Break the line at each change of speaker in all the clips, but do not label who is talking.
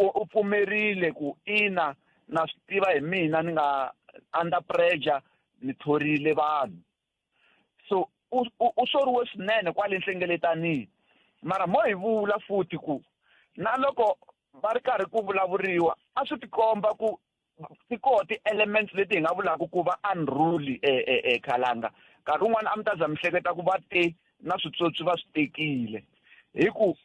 u pfumerile ku ina na swi tiva hi mina ni nga under pressure ni thorile vanhu. So u soriwe swinene kwale nhlengeletanini. Mara mo hi vula futhi ku na loko va ri karhi ku vulavuriwa a swi tikomba ku ti koho ti-elements leti hi nga vulaka ku va unruly khalanga. Nkarhi wun'wani a mi ta za mi hleketa ku va te na switsotsi va swi tekile. Hi ku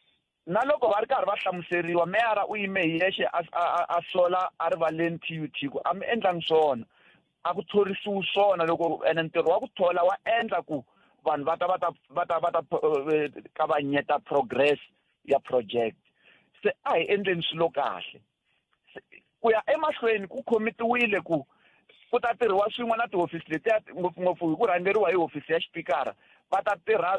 na loko va ri karhi va hlamuseriwa, meyara u yime hi yexe a sola a rivaleni TUT ku a mi endlangi swona, a ku thorisiwi swona. Loko ene ntirho wa ku thola wa endla ku vanhu va ta va ta va ta va ta kavanyeta progress ya project. Se a hi endleni swilo kahle. Ku ya emahlweni ku khomitiwile ku ku ta tirhiwa swin'we na tihofisi letiya, ngopfungopfu hi ku rhangeriwa hi hofisi ya xipikara. Va ta tirha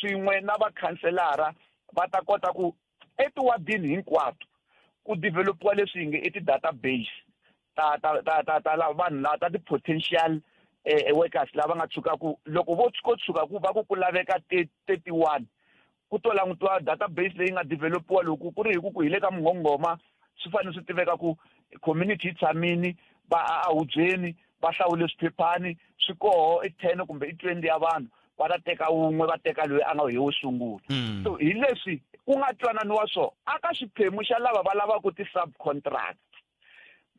swin'we na vakhanselara, va ta kota ku etiwadini hinkwato ku developiwa leswi hi nge i ti-database ta ta ta ta ta la vanhu lava ta ti-potential workers lava nga tshukaku loko vo ko tshuka ku va ku ku laveka 31, ku to langutiwa database leyi nga developiwa. Loko ku ri hi ku ku hi le ka Mungonghoma, swi fanele swi tiveka ku community yi tshamini va a hubyeni, va hlawule swiphephani swi koho, i 10 kumbe i 20 ya vanhu, va ta teka wun'we, va teka loyi a nga hi wo sungula. So hi leswi ku nga twananiwa swo aka xiphemu xa lava va lavaka ti-subcontract.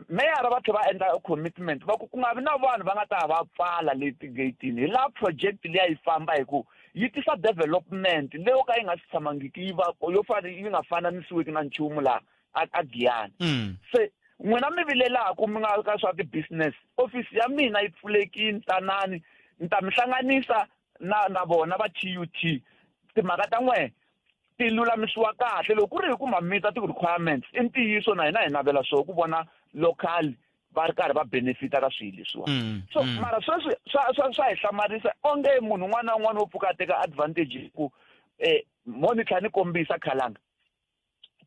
Meyara va tlhela va endla commitment va ku ku nga vi na vanhu va nga ta va pfala le tigeyitini. Hi laha project liya yi famba hi ku yi tisa development leyo ka yi nga si tshamangiki yi va yo fana yi nga fananisiwiki na nchumu laha a Giyani. Se n'wina mi vilelaku mi nga ka swa ti-business, office ya mina yi pfulekini, tanani ni ta mi hlanganisa na vona va TUT, timhaka ta n'we ti lulamisiwa kahle. Loko ku ri hi ku ma meet ti-requirements, i ntiyiso na hina hi navela swo ku vona local va ri karhi va benefita ka swilo leswiwa. So mara sweswi swa hi hlamarisa onge munhu un'wana na un'wana wo pfuka a teka advantage ku mo ni tlhela ni kombisa khalanga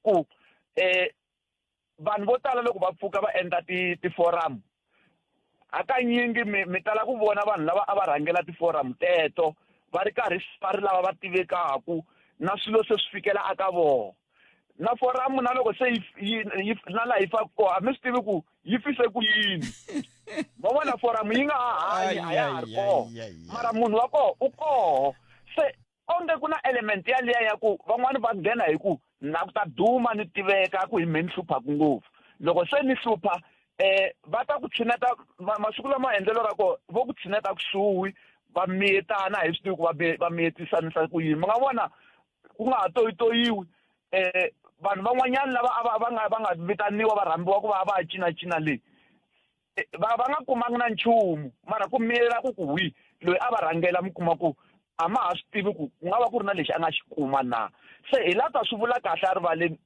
ku vanhu vo tala loko va pfuka va endla ti-forum, hakanyingi mi tala ku vona vanhu lava a va rhangela ti-forum teto va ri karhi va ri lava va tivekaku na swilo se swi fikela aka vona na forum. Na loko se yi na laha yi faka kona, a mi swi tivi ku yi fise ku yini. Va vona forum yi nga ha hanyi, a ya ha ri koho, mara munhu wa koho u koho. Se onge ku na element yaliya ya ku van'wani va nghena hi ku na ku ta duma ni tiveka ku hi me ni hluphaku ngopfu. Loko se ni hlupha, va ta ku tshineta masiku lama endlelo ra koho vo ku tshineta kusuhi, va miyetana, hi swi tivi ku va miyetisanisa ku yini. Mi nga vona ku nga ha toyitoyiwi, vanhu van'wanyana lava a va nga vitaniwa, va rhambiwa ku va va cinacina leyi, va nga kumanga na nchumu, mara ku miyela ku wi loyi a va rhangela, mi kuma ku a ma ha swi tivi ku ku nga va ku ri na lexi a nga xi kuma na. Se hi laha ta swi vula kahle a rivaleni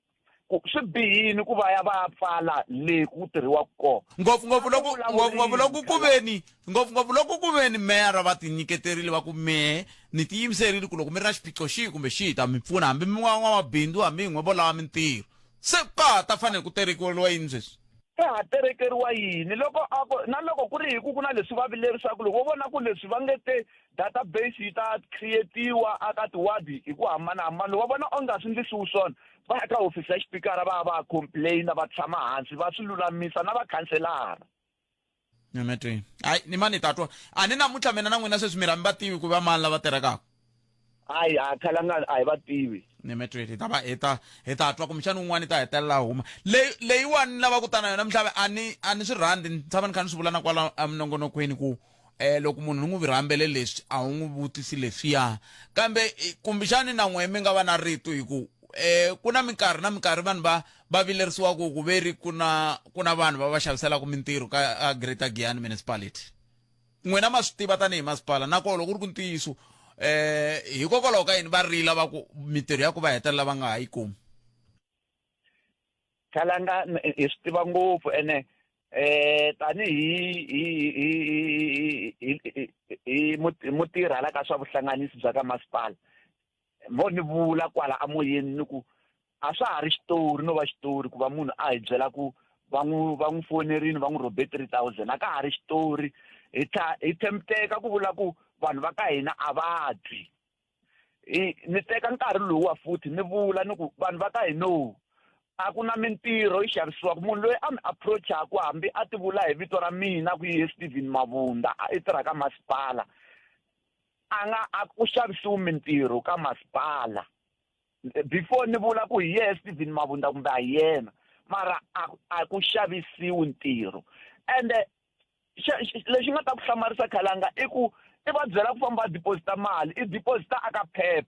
ku swi bihini ku va ya va ya pfala le ku tirhiwaka kona.
Ngopfungopfu loko ku veni, ngopfungopfu loko ku veni meyara va tinyiketerile va ku mehe ni tiyimiserile ku loko mi ri na xiphiqo xihi kumbe xihi ta mi pfuna, hambi mi n'wamabindzu, hambi n'we vo lava mintirho, se ka ha ta fanele ku terekeriwa yini sweswi?
Ka ha terekeriwa yini loko a ku na loko ku ri hi ku ku na leswi va vilerisaka, loko vo vona ku leswi va nge te database yi ta creatiwa aka tiwadi hi ku hambanahambana, loko va vona onge a swi ndlisiwi swona, va ya ka hofisi ya xipikara va ya va ya complaina, va tshama hansi va swi lulamisa na vakhanselara.
Nyametweni hayi ni mani tatwa a ni namuntlha mina na n'wina sweswi mi ra mi va tivi ku va mani lava tirhekaka?
Hayi, a khalanga, a hi va tivi.
Nyametweni hi ta va hi ta twa kumbexani un'wana i ta hetelela huma leyi leyiwani ni lava ku ta na yona mhlave. A ni swi rhandzi, ni tshama ni kha ni swi vula na kwala eminongonokweni ku loko munhu ni n'wi rhambele leswi a wu n'wi vutisi leswiya, kambe kumbexani na n'we mi nga va na rito hi ku ku na minkarhi na minkarhi vanhu va vilerisiwa ku veri ku na vanhu va va xaviselaka mintirho ka a Greater Giyani Municipality. N'wina ma swi tiva tanihi masipala, nakona loko ku ri ku ntiyiso, hikokwalaho ka yini va rila va ku mintirho ya ku va hetelela va nga ha yi kumi?
Khalanga, hi swi tiva ngopfu ene tanihi hi mutirhi hala ka swa vuhlanganisi bya ka masipala, mo ni vula kwala amoyeni ni ku a swa ha ri xitori no va xitori ku va munhu a hi byela ku va n'wi fonerini, va n'wi rhobe 3000. A ka ha ri xitori. Hi tlha hi tshembeka ku vula ku vanhu va ka hina a va twi. Hi ni teka nkarhi lowuwa futhi ni vula ni ku vanhu va ka hina. A ku na mintirho yi xavisiwaka. Munhu loyi a mi approach-aku hambi a ti vula hi vito ra mina ku ye Steven Mabunda i tirha ka masipala, a nga a ku xavisiwi mintirho ka masipala. Before ni vula ku hi yehe Steven Mabunda kumbe a hi yena, mara a ku xavisiwi ntirho. Ende lexi nga ta ku hlamarisa khalanga i ku i va byela ku famba va deposit-a mali, i deposit-a a ka Pep.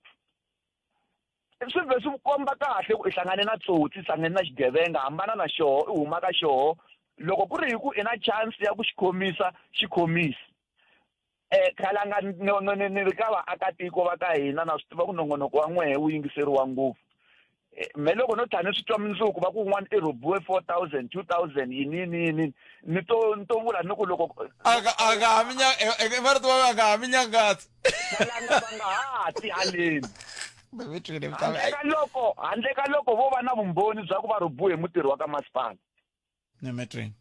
Swi vhe swi komba kahle ku i hlangane na tsotsi, i hlangane na xigevenga, hambana na xoho, i huma ka xoho. Loko ku ri hi ku i na chance ya ku xi khomisa, xi khomisi. Khalanga ni ni ri ka vaakatiko va ka hina na swi tiva ku nongonoko wa n'wehe wu yingiseriwa ngopfu. Me loko no tlhela ni swi twa mundzuku va ku un'wana i rhobiwe 4000, 2000 yini yini yini, ni to ni to vula ni ku loko
A nga a nga ha mi nya i marito wa a nga ha mi nyangatsi.
Khalanga va nga ha ti haleni.
Mi twile mi
Handle ka loko handle ka loko vo va na vumbhoni bya ku va rhobiwe hi mutirhi wa ka masipala.
Nemetweni.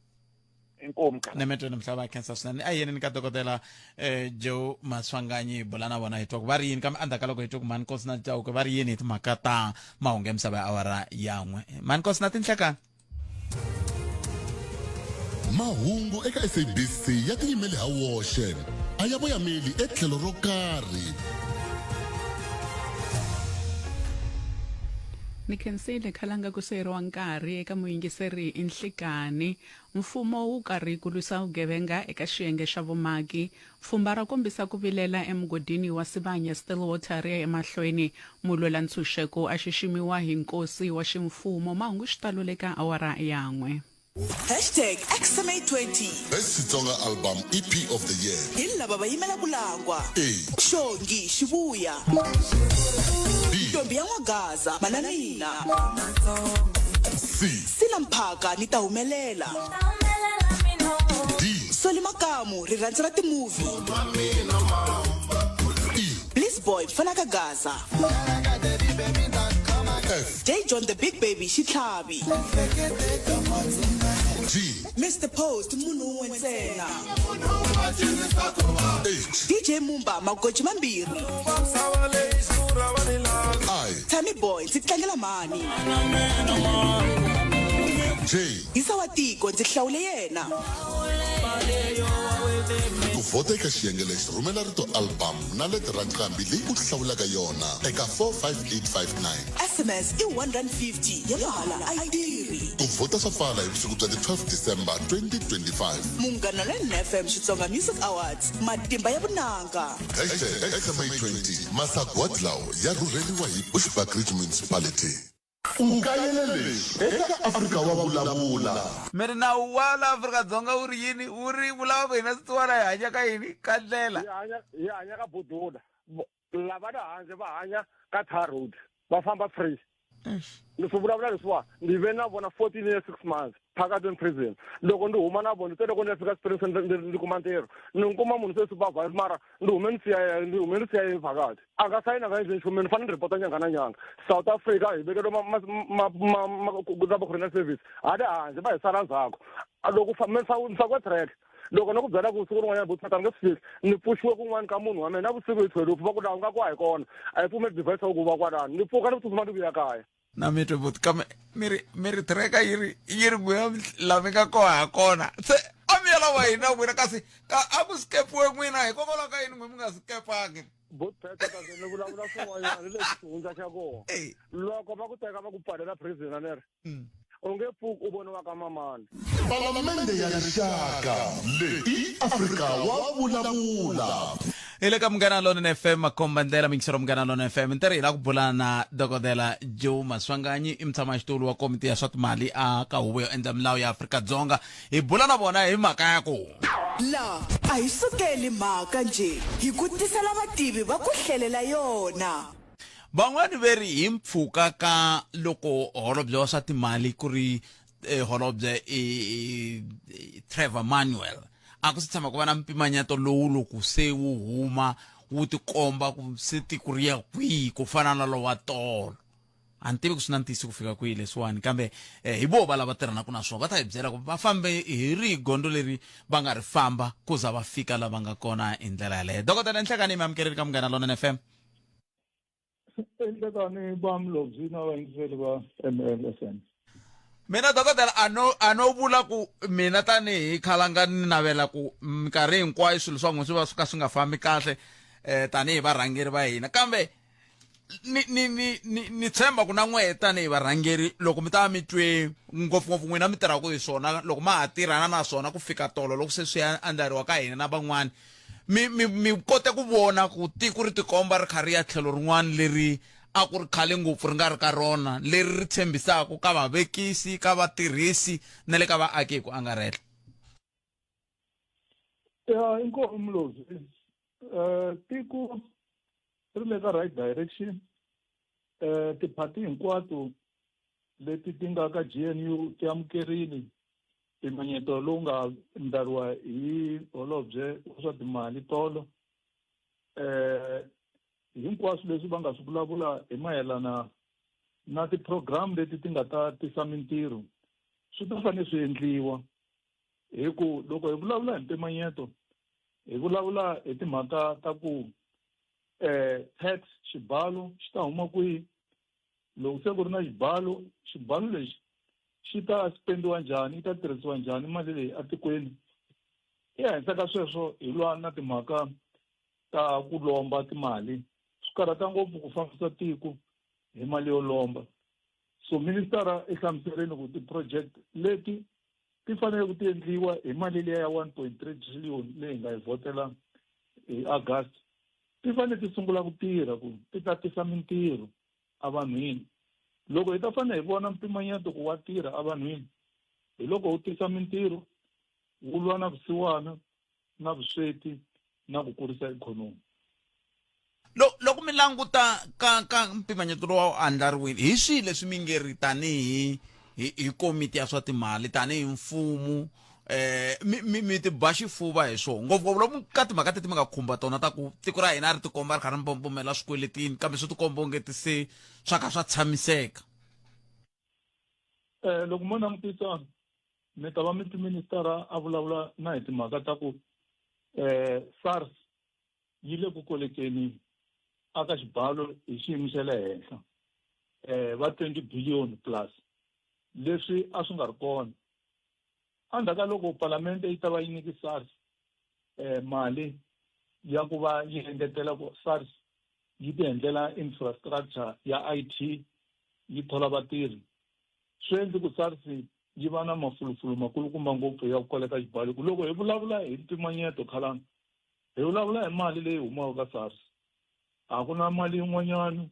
Inkomu khala.
Nemetweni mhlaba ya khensa swinene. A yeni ni ka dokodela Joe Maswanganyi hi bula na vona hi twa ku va ri yini kambe endzhaku ka loko hi twa ku mhani Nkosi na Chauke va ri yini hi timhaka ta mahungu ya misava ya awara ya n'we. Mhani Nkosi na tinhlekani.
Mahungu eka SABC ya tiyimele ha woxe, a ya voyameli etlhelo ro karhi.
Ni khensile khalanga ku seyeriwa nkarhi eka muyingiseri i nhlikani. Mfumo wu karhi ku lwisa vugevenga eka xiyenge xa vumaki. Pfhumba ra kombisa ku vilela emugodini wa Sibanye Stillwater ri ya emahlweni. Mulwela ntshunxeko a xiximiwa hi nkosi wa ximfumo. Mahungu xitalo le ka awara ya n'we.
Hashtag XMA20.
Best Xitsonga Album EP of the Year.
Hi lava va yimela ku langwa.
A.
Xongi Xivuya.
B.
Ntombi ya N'wagaza, Mana Mina.
C.
Sila Mphaka, Ni ta humelela.
D.
Soli Makamu, Rirhandzu ra timovie.
E.
Bliss Boy, Mfana ka Gaza.
F.
J John the Big Baby Xitlhavi.
G.
Mister Post munhu wun'we ntsena.
H.
DJ Mumba magoji mambirhi.
I.
Tammy Boy ndzi tlangela mhani.
J.
Yisa wa tiko ndzi hlawule yena.
Ku vhota eka xiyenge lexi rhumela rito album na letere ra nqambi leyi u hlawulaka yona eka 45859.
SMS i R1.50 ya mahala a yi tirhi.
Ku vhota swa pfala hi vusiku bya ti 12 December 2025.
Munghana Lonene FM Xitsonga Music Awards, matimba ya vunanga.
Hashtag XMA20 Masagwadi lawa ya rhurheriwa hi Bushbuckridge Municipality. U kayele leswi eka Afrika wa Vulavula.
Mi ri nawu wa la Afrika-Dzonga wu ri yini? Wu ri vulava ku hina swisiwana hi hanya ka yini? Ka ndlela.
Hi hanya hi hanya ka budula. Lava le handle va hanya ka tar road va famba free. Ni swi vulavula leswiwa ni ve na vona 14 years 6 months phakathi in prison. Loko ni huma na vona se loko ni ya fika Springs ndzi kuma ntirho ni kuma munhu se supervisor mara ni hume ni siya ni hume ni siya phakathi a nga sayina nga endli nchumu ni fanele ni report nyanga na nyanga. South Africa hi vekeriwe ma ma ma ma ma ma service ha le handle va hi sala ndzhaku loko mi fakiwe track. Loko no ku byela ku siku rin'wanyana buti ni nge swi fiki ni pfuxiwe kun'wana ka munhu wa mina navusiku hi thwelufu va ku laha u nga ku a hi kona a hi pfumeli device ya ku va kwalano ni pfuka ni tsutsuma ni vuya kaya.
Na mi twe buti kambe mi ri mi ri tracker yi ri yi ri n'wina la mi nga koho ha kona se a mi ya lava hina n'wina kasi ka a ku skepiwe n'wina hikokwalaho ka yini n'we mi nga skepangi.
Buti Phetha kasi ni vulavula swin'wanyana ni lexi xihundla xa kona loko va ku teka va ku pfalela prison a ni ri U nge pfuki u voniwa ka mamani.
Palamende ya Rixaka, leyi i Afrika wa Vulavula.
Hi le ka Munghana Lonene FM, makomba ndlela mingisero Munghana Lonene FM. Ntirho hi la ku bula na Dokodela Joe Maswanganyi, i mutshamaxitulu wa komiti ya swa timali a ka huvo yo endla milawu ya Afrika Dzonga. Hi bula na vona hi mhaka ya ku
La a hi sukeli mhaka njhe, hi ku tisela vativi va ku hlelela yona.
Van'wani ve ri hi mpfhuka ka loko holobye wa swa timali ku ri eh, holobye i, i, Trevor Manuel a ku si tshama ku va na mpimanyeto lowu loko se wu huma wu tikomba ku se tiko ri ya kwihi ku fana na lowa tolo a ni tivi ku swi na ntiyiso ku fika kwihi leswiwani kambe eh, hi vo va lava tirhanaka na swona va ta hi byela ku va fambe hi rihi gondzo leri va nga ri famba ku za va fika la va nga kona hi ndlela yaleyo dokodela nhlekani mi amukeleli ka Munghana Lonene FM.
Enhlekani va Mlobyi na vayingiseri va MLFM.
Mina dokodela a no a no vula ku mina tanihi khalanga ni navela ku minkarhi hinkwayo swilo swa n'wina swi va swi ka swi nga fambi kahle eh tanihi varhangeri va hina kambe ni ni ni ni ni tshemba ku na n'wehe tanihi varhangeri loko mi ta va mi twe ngopfungopfu n'wina mi tirhaka hi swona loko ma ha tirhana na swona ku fika tolo loko se swi ya andlariwa ka hina na van'wani mi mi mi kote ku vona ku tiko ri tikomba ri kha ri ya tlhelo rin'wana leri a ku ri khale ngopfu ri nga ri ka rona leri ri tshembisaka ka vavekisi ka vatirhisi na le ka vaaki hi ku angarhela
ya inkomu mlozi um tiko ri le ka right direction um tiphati hinkwato leti ti nga ka G_N_U ti amukerile mpimanyeto lowu nga ndlariwa hi holobye wa swa timali tolo um hinkwaswo leswi va nga swi vulavula hi mayelana na ti-program leti ti nga ta tisa mintirho swi ta fanele swi endliwa hi ku loko hi vulavula hi mpimanyeto hi vulavula hi timhaka ta ku eh tax xibalo xi ta huma kwihi loko se ku ri na xibalo xibalo lexi xi ta spendiwa njhani yi ta tirhisiwa njhani mali leyi etikweni ehenhla ka sweswo hi lwa na timhaka ta ku lomba timali swi karhata ngopfu ku fambisa tiko hi mali yo lomba so ministara i hlamuserini ku ti-project leti ti fanele ku ti endliwa hi mali liya ya 1.3 trillion leyi hi nga yi vhotela hi August ti fanele ti sungula ku tirha ku ti ta tisa mintirho evanhwini loko hi ta fanele hi vona mpimanyeto ku wa tirha evanhwini hi loko wu tisa mintirho wu lwa na vusiwana na vusweti na ku kurisa ikhonomi
loko mi languta ka ka mpimanyeto lowu a wu andlariwile hi swihi leswi mi nge ri tanihi hi hi komiti ya swa timali tanihi mfumo eh mi mi mi ti ba xifuva hi swona ngopfungopfu lomu ka timhaka teti mi nga khumba tona ta ku tiko ra hina a ri tikomba ri kha ri mbombomela swikweletini kambe swi tikomba onge ti se swa kha swa tshamiseka
eh loko mo langutisa mi ta va mi tiministara a vulavula na hi timhaka ta ku eh SARS yi le ku kolekeni aka xibalo hi xiyimo xa le henhla eh va 20 billion plus leswi a swi nga ri kona endzhaku ka loko palamente yi ta va yi nyike SARS eh mali ya ku va yi engetela ku SARS yi ti endlela infrastructure ya IT yi thola vatirhi swi endli ku SARS yi va na mafulufulu makulukumba ngopfu ya ku koleka xibalo ku loko hi vulavula hi mpimanyeto khalanga hi vulavula hi mali leyi humaka ka SARS a ku na mali yin'wanyana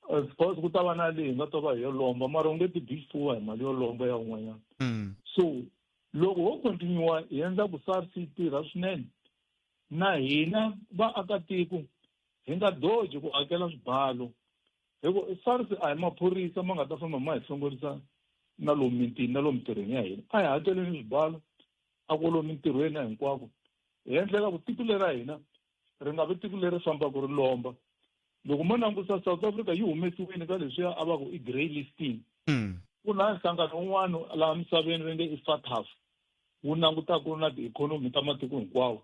of course ku ta va na leyi hi nga ta va hi yo lomba mara u nge ti bi xifuva hi mali yo lomba ya un'wanyana mm. so loko ho continue hi endla ku SARS yi tirha swinene na hina vaakatiko hi nga doji ku hakela swibalo hi ku SARS a hi maphorisa ma nga ta famba ma hi hlongorisa na lomu mitini na lomu mintirhweni ya hina a hi hakeleni swibalo a ku lomu mintirhweni ya hinkwako hi endlela ku tiko leri ra hina ri nga vi tiko leri fambaka ri lomba loko mo langusa South Africa yi humesiwile ka leswiya a va ku i grey listing mm. ku na nhlangano wun'wana laha misaveni va nge i FATF wu langutaka na tiikhonomi ta matiko hinkwawo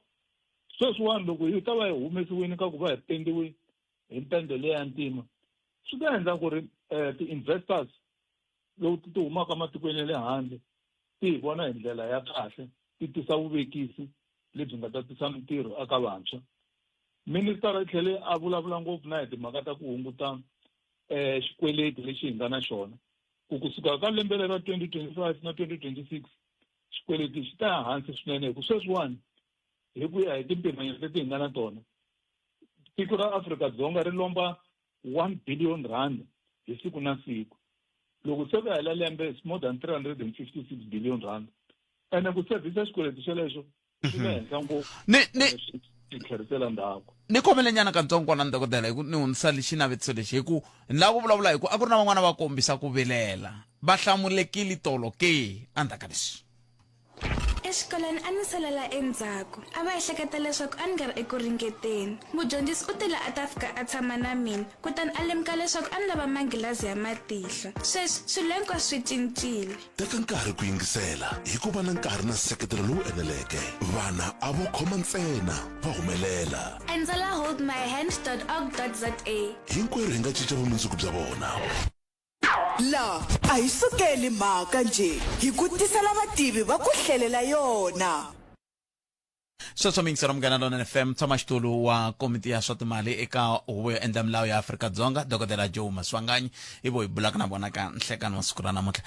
sweswiwani loko hi ta va hi humesiwile ka ku va hi pendiwe hi mpende leya ya ntima swi ta endla ku ri um ti-investors loko ti humaka matikweni ya le handle ti hi vona hi ndlela ya kahle ti tisa vuvekisi lebyi nga ta tisa mintirho eka vantshwa ministara yi tlhele a vulavula ngopfu na hi timhaka ta ku hunguta um xikweleti lexi hi nga na xona ku kusuka ka lembe lera 2025 na 2026 xikweleti xi ta ya hansi swinene hi ku sweswiwani hi ku ya hi timpimanyeto leti hi nga na tona tiko ra Afrika-Dzonga ri lomba 1 billion rand hi siku na siku loko se ku hela lembe it's more than 356 billion rand ene ku servisa xikweleti xelexo swi le henhla ngopfu
ni ni
ti tlherisela ndzhaku
ni khomele nyana katsongo kona dokodela hi ku ni hundzisa xinavetiso lexi hi ku ni lava ku vulavula hi ku a ku ri na van'wana va kombisa ku vilela va hlamulekile tolo ke endzhaku ka leswi
Exikolweni a ni salela endzhaku. A va ehleketa leswaku a ni nga ri eku ringeteni. Mudyondzisi u tile a ta fika a tshama na mina, kutani a lemuka leswaku a ni lava manghilazi ya matihlo. Sweswi, swilo hinkwaswo swi cincile.
Teka nkarhi ku yingisela hi ku va na nkarhi na nseketelo lowu eneleke. Vana a vo khoma ntsena, va humelela.
Endzela holdmyhand.org.za.
Hinkwerhu hi nga cinca vumundzuku bya vona.
La a hi sukeli mhaka njhe, hi ku tisela vativi va ku hlelela yona.
Sweswo miyingiselo Munghana Lonene FM, tshamaxitulu wa komiti ya swa timali eka huvo yo endla milawu ya Afrika-Dzonga, Dokodela Joe Maswanganyi, hi vo hi bulaka na vona ka nhlekani wa siku ra namuntlha.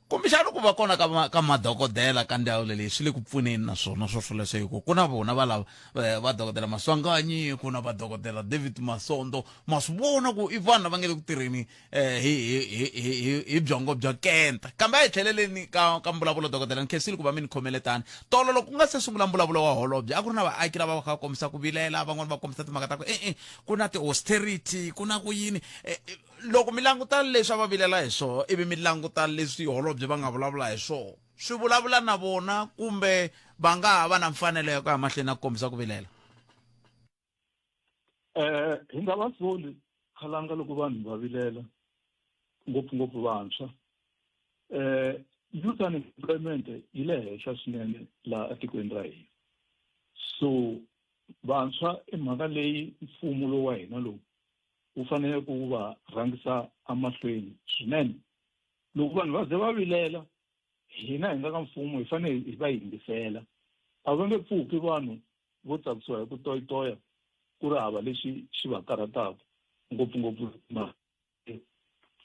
Kumbexana ku va kona ka ka madokodela ka ndhawu leyi swi le ku pfuneni na swona swo swoleswo, hi ku ku na vona va lava va dokodela Maswanganyi, ku na va dokodela David Masondo, ma swi vona ku i vanhu lava nge le ku tirheni hi hi hi hi hi byongo byo kenta. Kambe a hi tlheleleni ka ka mbulavulo, dokodela, ni khensile ku va mi ni khomele tani. Tolo loko ku nga se sungula mbulavulo wa holobye, a ku ri na vaaki lava va kha va kombisa ku vilela, van'wani va kombisa timhaka ta ku e-e ku na ti-austerity, ku na ku yini. Loko mi languta leswi a va vilela hi swona, ivi mi languta leswi holobye va nga vulavula hi swona, swi vulavula na vona kumbe va nga ha va na mfanelo ya ku ya mahlweni na ku kombisa ku vilela?
Hi nga va soli khalanga loko vanhu va vilela, ngopfungopfu vantshwa. Youth unemployment yi le henhla swinene laha etikweni ra hina, so vantshwa i mhaka leyi mfumo lowu wa hina lowu wu fanele ku va rhangisa emahlweni swinene. Loko vanhu va ze va vilela, hina hi nga ka mfumo hi fanele hi va yingisela. A va nge pfuki vanhu vo tsakisiwa hi ku toyitoya ku ri hava lexi xi va karhataka, ngopfungopfu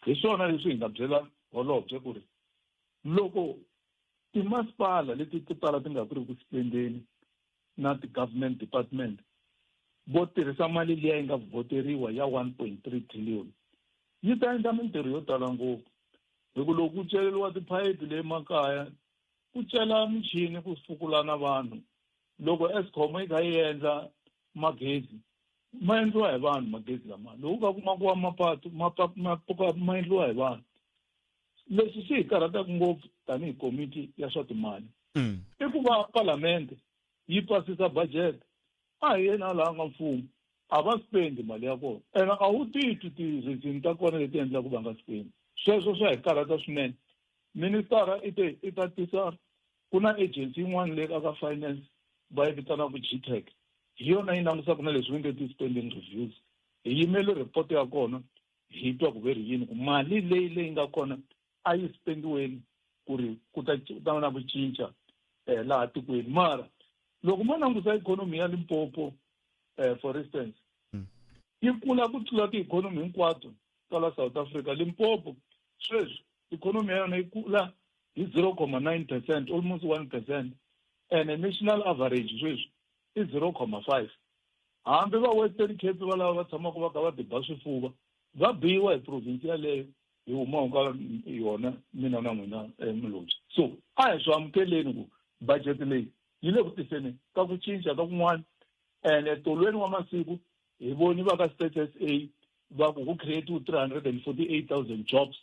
hi swona leswi hi nga byela holobye ku ri loko timasipala leti to tala ti nga ku ri ku spendeni na ti-government department vo tirhisa mali liya yi nga vhoteriwa ya 1.3 trillion, yi ta endla mintirho yo tala ngopfu. Hi ku loko ku celeriwa tiphayiphi le makaya, ku cela michini ku fukula na vanhu, loko Eskom yi kha yi endla magezi, ma endliwa hi vanhu magezi lama, loko ka ku makiwa mapatu ma endliwa hi vanhu. Leswi swi hi karhataka ngopfu tanihi komiti ya swa timali i ku va palamende yi pasisa budget, a hi yena laha nga mfumo, a va spendi mali ya kona, ene a wu titwi ti-reason ta kona leti endlaka va nga spendi. Sweswo swa hi karhata swinene. Ministara i te i ta tisa, ku na agency yin'wana leyi ka finance va yi vitanaka GTEC, hi yona yi langutisaka na leswi va nge ti-spending reviews. Hi yimele report ya kona, hi twa ku ve ri yini, ku mali leyi leyi nga kona a yi spendiweni ku ri ku ta ta na ku cinca laha tikweni. Mara loko mo langusa ikhonomi ya Limpopo, for instance, yi kula ku tlula tiikhonomi hinkwato ta la South Africa. Limpopo sweswi ikhonomi ya yona yi kula hi 0,9%, almost 1%, and national average sweswi i 0,5. Hambi va Western Cape va lava va tshamaka va kha va tiba swifuva, va biwa hi province yaleyo hi humaka ka yona mina na n'wina, Mlobyi. So a hi swi amukeleni ku budget leyi yi le ku tiseni ka ku cinca ka kun'wana. Ene tolweni wa masiku hi voni va ka Stats SA va ku ku create 348,000 jobs.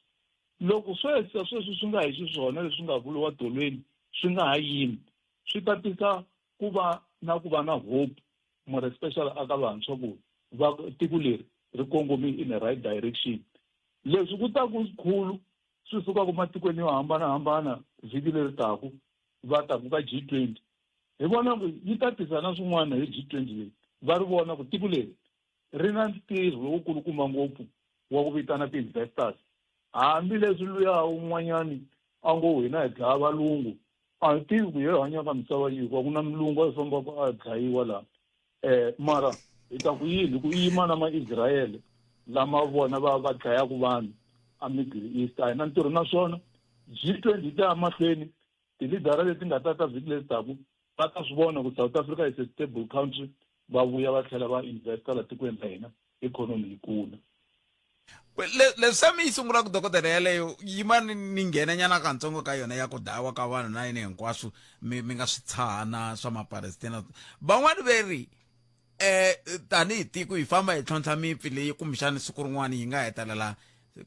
Loko sweswi sweswi swi nga hi xiswona leswi nga vuriwa tolweni swi nga ha yimi, swi ta tisa ku va na ku va na hope more especially aka vantshwa ku va tiko leri ri kongomi in the right direction. Leswi ku ta ku khulu swi sukaka matikweni yo hambanahambana vhiki leri taku, va taku ka G20, hi vona ku yi ta tisa na swin'wana hi G20 leyi, va ri vona ku tiko leri ri na ntirho lowukulukumba ngopfu wa ku vitana ti-investors. Hambileswi luya un'wanyani a ngo hina hi dlaya valungu, a hi tivi ku hi hanya ka misava yihi, ku a ku na mulungu a fambaka a dlayiwa laha. Mara hi ta ku yini ku yima na ma-Israyele lama vona va va dlayaka vanhu a Middle East? A hi na ntirho na swona. G20 yi ta ya mahlweni, tilidara leti nga ta ta vhiki leri taku va ta swi vona ku South Africa is a stable country, va vuya va tlhela va investa la tikweni ra hina, ikhonomi yi kula.
Leswi se mi yi sungulaka dokodela yaleyo, yima ni nghena nyana katsongo ka yona ya ku dlawa ka vanhu na yini hinkwaswo mi nga swi tshaha na swa Mapalestina. Van'wani ve ri tanihi tiko hi famba hi tlhontlha mipfi leyi kumbexani siku rin'wana yi nga hetelela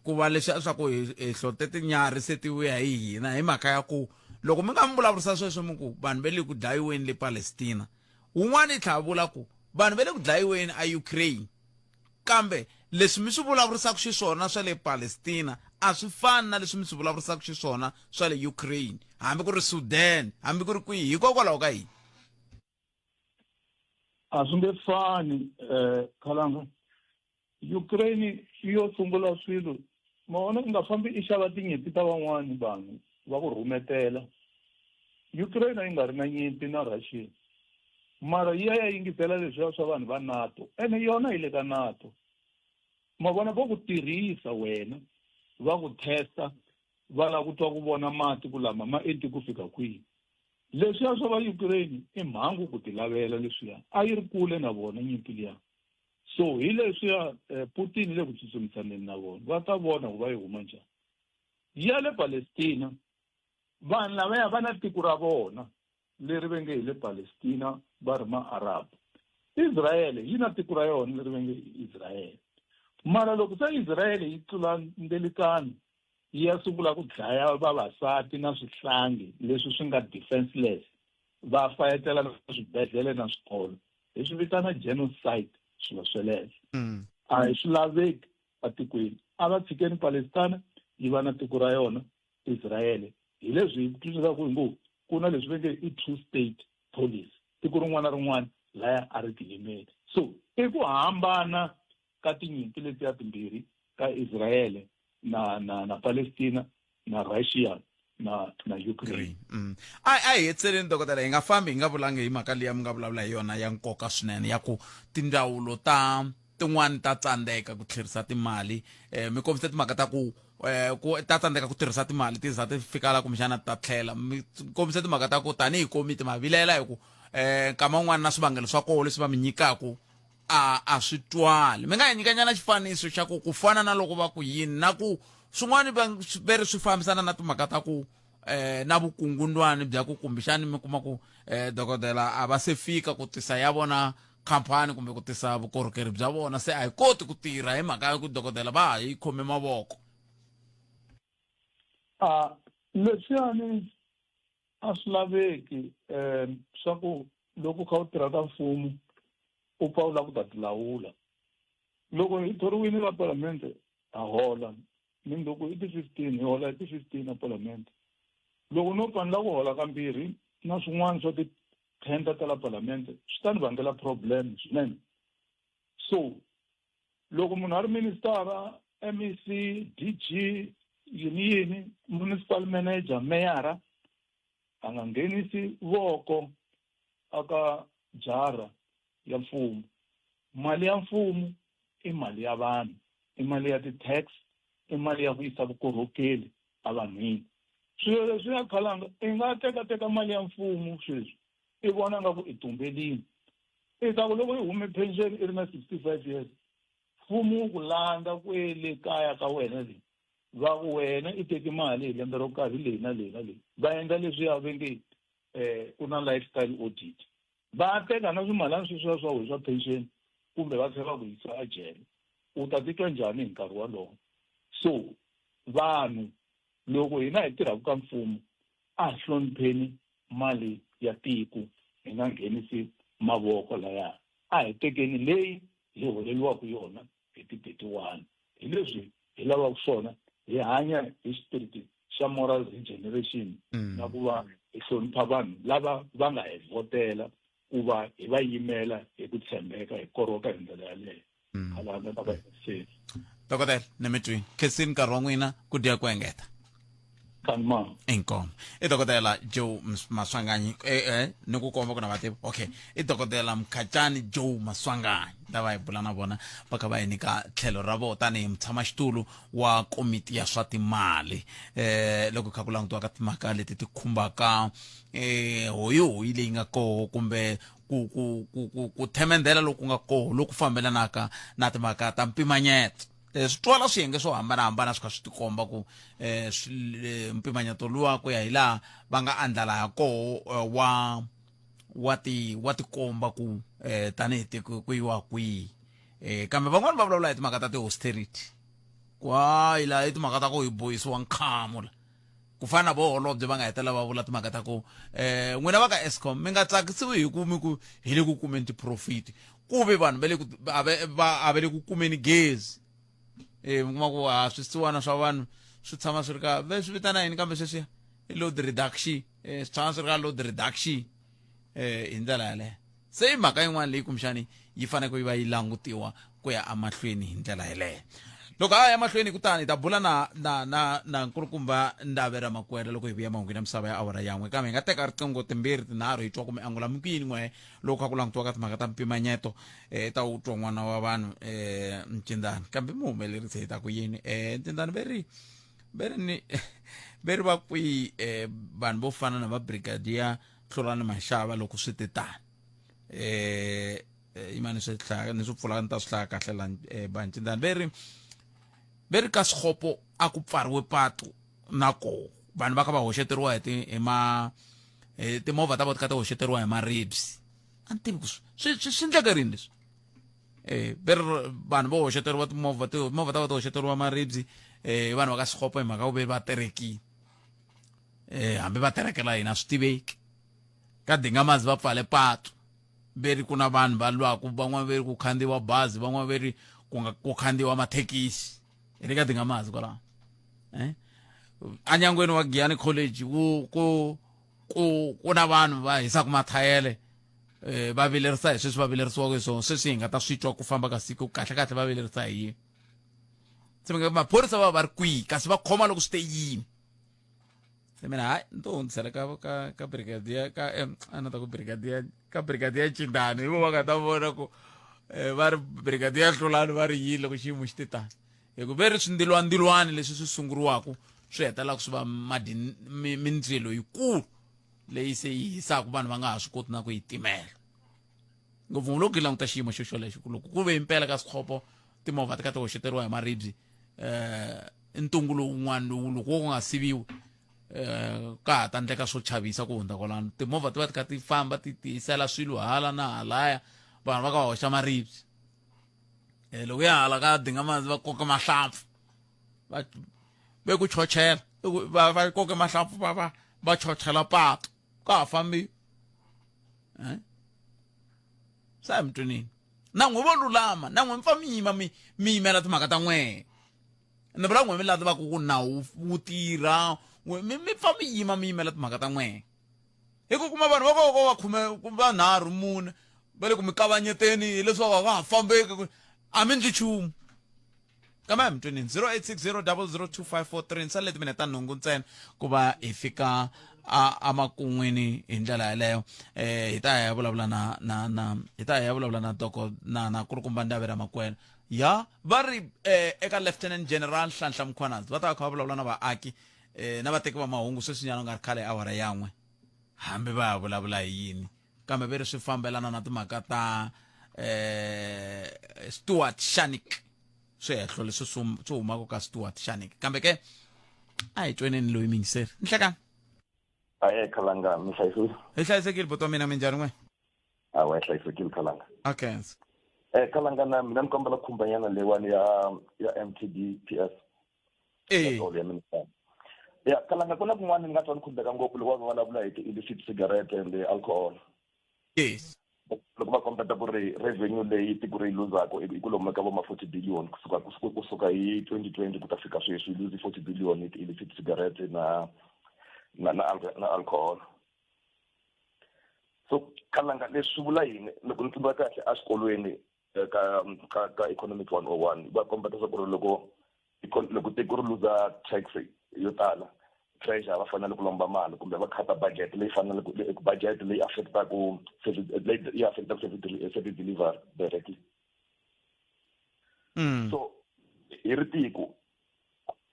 ku va leswi swa ku hi hlote tinyarhi se ti vuya hi hina, hi mhaka ya ku loko mi nga mi vulavurisa sweswo mi ku vanhu va le ku dlayiweni le Palestina, wun'wana yi tlhela vula ku vanhu va le ku dlayiweni a Ukraine, kambe leswi mi swi vulavurisaka xiswona swa le Palestina a swi fani na leswi mi swi vulavurisaka xiswona swa le Ukraine, hambi ku ri Sudan, hambi ku ri kwihi. Hikokwalaho ka yini?
A swi nge fani, Khalanga. Ukraine yi yo sungula swilo Ma vona u nga fambi i xava tinyimpi ta van'wani vanhu va ku rhumetela. Ukraine a yi nga ri na nyimpi na Russia mara yi ya ya yingisela leswiya swa vanhu va NATO ene yona yi le ka NATO. Ma vona vo ku tirhisa wena va ku testa va lava ku twa ku vona mati ku lama ma enti ku fika kwihi. Leswiya swa va Ukraine i mhangu ku ti lavela leswiya a yi ri kule na vona nyimpi liya. So hi leswiya eh, Putin le ku tsutsumisaneni na vona va ta vona ku va yi huma njhani. Ya le Palestina vanhu lavaya va na tiko ra vona leri ve nge hi le Palestina va ri Maarabu. Israyele yi na tiko ra yona leri ve nge i Israyele. Mara loko se Israyele yi tlula ndelikano yi ya sungula ku dlaya vavasati na swihlangi leswi swi nga defenseless va fayetela na swibedhlele na swikolo hi swi vitana genocide swilo sweleswo mm. a hi swi laveki atikweni a va tshikeni palestina yi va na tiko ra yona israyele hi leswi hi twisisaka hi ngo ku na leswi ve nge i two state policy tiko rin'wana na rin'wana laya a ri tiyimeli so i ku hambana ka tinyimpi letiya timbirhi ka Israyele na na na Palestina na Russia na na Ukraine.
Mm. A a hi hetseleni dokotela hi nga fambi hi nga vulangi hi mhaka liya mi nga vulavula hi yona ya nkoka swinene ya ku tindzawulo ta tin'wani ta tsandzeka ku tlherisa timali eh, mi kombise timhaka ta ku eh, ku ta tsandzeka ku tirhisa timali ti za ti fika la kumbexana ta tlhela mi kombise timhaka ta ku tanihi komiti ma vilela hi ku eh, nkama wun'wana na swivangelo swa koho leswi va mi nyikaku a a swi twali mi nga hi nyikanyana xifaniso xa ku ku fana na loko va ku yini na ku swin'wana va ve ri swi fambisana na timhaka ta ku eh na vukungundwani bya ku kumbexani mi kuma ku eh dokodela a va se fika ku tisa ya vona khampani kumbe ku tisa vukorhokeri bya vona se a hi koti ku tirha hi mhaka ya ku dokodela va ha yi khome mavoko
a leswiyani a swi laveki um swa ku loko u kha u tirha ka mfumo u pfa u lava ku ta tilawula loko hi thoriwile la palamende ha hola mindzuku i ti-fifteen hi hola hi ti-fifteen a palamende loko no pfa ni lava ku hola kambirhi na swin'wana swa ti-tender ta la palamende swi ta ni vangela problem swinene so loko munhu a ri ministara mec dg yini yini municipal manager meyara a nga nghenisi voko aka jara ya mfumo mali ya mfumo i mali ya vanhu i mali ya ti-tax i mali ya ku yisa vukorhokeli evanhwini swilo leswi ya khalanga i nga tekateka mali ya mfumo sweswi i vona nga ku i tumbelini i ta ku loko i hume pension i ri na 65 years mfumo wu ku landza kwele kaya ka wena leyi va ku wena i teke mali hi lembe ro karhi leyi na leyi na leyi va endla leswiya ve nge um ku na lifestyle audit va teka na swimalana sweswiya swa wena swa pension kumbe va tlhela va ku yisa ejele u ta titwa njhani hi nkarhi wolowo so vanhu loko hina hi tirhaka ka mfumo a hi hlonipheni mali ya tiko hi nga nghenisi mavoko laya a hi tekeni leyi hi holeliwaka yona hi ti 31 hi leswi hi lavaka swona hi hanya hi xipiriti xa moral regeneration mm. na ku va hi hlonipha vanhu lava va nga hi vhotela ku va hi va yimela hi ku tshembeka hi koroka hi ndlela yaleyo mm. khalanga ta va se
dokodela ni mi twini khensini nkarhi wa n'wina ku dya ku engeta
kanma
inkomo i dokodela joe maswanganyi eh, eh, ni ku komba ku na vativi okay i dokodela mkhacani joe maswanganyi lava hi bula na vona va kha va hi nyika tlhelo ra vona tanihi mutshamaxitulu wa komiti ya swa timali eh loko kha ku langutiwa ka timhaka leti ti khumbaka eh hoyihoyi leyi nga koho kumbe ku ku ku ku ku themendhela loku nga koho loku fambelanaka na timhaka ta mpimanyeto eh, swi twala swiyenge swo hambanahambana swi kha swi tikomba ku eh, eh, mpimanyeto luwa ku ya hi laha va nga andlala ha koho wa wa ti wa tikomba ku eh, tanihi tiko ku yiwa kwihi eh, kambe van'wani va vulavula hi timhaka ta ti-austerity ku hayi laha i timhaka ta ku hi bohisiwa nkhamu la ku fana na vo holobye va nga hetelela va vula timhaka ta ku um n'wina va ka escom mi nga tsakisiwi hi ku mi ku hi le ku kumeni ti-profit ku ve vanhu va le ku a va le ku kumeni gezi e mi kuma ku a swisiwana swa vanhu swi tshama swi ri ka ve swi vitana yini kambe sweswiya i load reduction um swi tshama swi ri ka load reduction um hi ndlela yaleyo se i mhaka yin'wana leyi kumbexani yi faneleke yi va yi langutiwa ku ya emahlweni hi ndlela yeleyo. Loko ha ya mahlweni kutani hi ta bula na na na na nkulukumba Ndave Ramakwela loko hi vuya mahungwini ya misava ya awara yan'we. Kambe hi nga teka riqingho timbirhi tinharhu hi twa ku mi angula mi ku yini n'we loko kha ku langutiwa ka timhaka ta mpimanyeto eh ta wu twa n'wana wa vanhu eh Ncindani. Kambe mi humelerise hi ta ku yini eh Ncindani ve ri ve ri ni ve ri va kwihi eh vanhu vo fana na va brigadier Hlulani Mashava loko swi te tani. Eh eh, yimani swi hlaya ni swi pfula ni ta swi hlaya kahle la eh, bancindani ve ri ve ri ka swikhopo a ku pfariwe patu na koho vanhu va kha va hoxeteriwa hi ti hi ma hi timovha ta vona ti kha ti hoxeteriwa hi maribye a ni tivi ku swi swi swi endleke rini leswi eh ve ri vanhu vo hoxeteriwa timovha timovha ta vona ti hoxeteriwa maribye eh vanhu va ka swikhopo hi mhaka ku ve va terekile eh hambi va terekela hina swi tiveki ka dingamazi va pfale patu ve ri ku na vanhu va lwaku van'wana ve ri ku khandziwa bazi van'wana ve ri ku nga ku khandziwa mathekisi hi le ka dingamazi kwalaho eh anyangweni wa Giyani College ku ku ku ku na vanhu va hisaka mathayele eh va vilerisa hi sweswi va vilerisiwaka hi swona sweswi hi nga ta swi twa ku famba ka siku kahle kahle va vilerisa hi yini se maphorisa va va ri kwihi kasi va khoma loko swi te yini se mina hayi ni to hundzisela ka ka ka brigadier ka a ni ta ku brigadier ka brigadier Chindani hi vo va nga ta vona ku eh, va ri brigadier Hlulani va ri yini loko xiyimo xi te tani hi ku ve ri swindilwandilwani leswi swi sunguriwaka swi hetelelaka swi va madi mindzilo yikulu leyi se yi hisaka vanhu va nga ha swi koti na ku yi timela ngopfungopfu loko yi languta xiyimo xo xolexo ku loko ku ve impela ka swikhopo timovha ti kha ti hoxeteriwa hi maribye eh ntungu lowun'wana lowu loko wo nga siviwi eh ka ha ta ndleka swo chavisa ku hundza kwalano timovha ti va ti kha ti famba ti tiyisela swilo hala na halaya vanhu va ka va hoxa maribye eh loko ya hala ka dinga va koka mahlampfu va ve ku chochela va va koke mahlampfu va va va chochela patu ka ha fambi eh sa mi twinini na n'we vo lulama na n'we mi pfa mi yima mi mi yimela timhaka ta n'wehe ni vula n'we mi la tivaka ku nawu wu tirha mi mi pfa mi yima mi yimela timhaka ta n'wehe hi ku kuma vanhu va ko va khume vanharhu mune va le ku mi kavanyeteni hileswaku a va ha fambeki a mi ndli nchumu kambe a mi tweni 0860 002543 ni salele timinete ta nhungu ntsena ku va hi fika emakun'wini hi ndlela yeleyo eh hi ta ya vulavula na na na hi ta ya vulavula na doko na na kulukumba Ndave Ramakwela ya va ri eh, eka Lieutenant General Nhlanhla Mkhwanazi va ta va kha va vulavula na vaaki eh, na vateki va mahungu sweswinyana ku nga ri khale awara yan'we hambi va ya vulavula hi yini kambe ve ri swi fambelana na timhaka ta eh Stuart Shanik swihehlo leswi swi humaka ka Stuart Shanik kambe ke a hi tweneni loyi mingiseri nhlekani
aye khalanga mi hlayisekile
hi hlayisekile buti wa mina minjhani n'we
awa hi hlayisekile khalanga
okay
eh khalanga na mina ni kombela khumbanyana leyiwani ya ya MTBPS
eh
ya minister ya kalanga ku na kun'wana ni nga twa ni khumbeka ngopfu loko va vulavula hi ti-illicit cigarette and alcohol
yes
loko va kombeta ku ri revenue leyi tiko ri yi luzaka i ku lomu ka vo ma 40 billion kusuka kusuka hi 2020 ku ta fika sweswi yi luze 40 billion hi ti-illicit cigarette na na na, na alcohol so kalanga leswi swi vula yini loko ni tsundzuka kahle exikolweni eh, ka ka ka economic 101 va kombeta swa ku ri loko loko tiko ri luza tax yo tala treasure va fanele ku lomba mali kumbe va khata budget leyi faneleke budget leyi affectaku leyi yi affectaku service delivery directly so hi ri tiko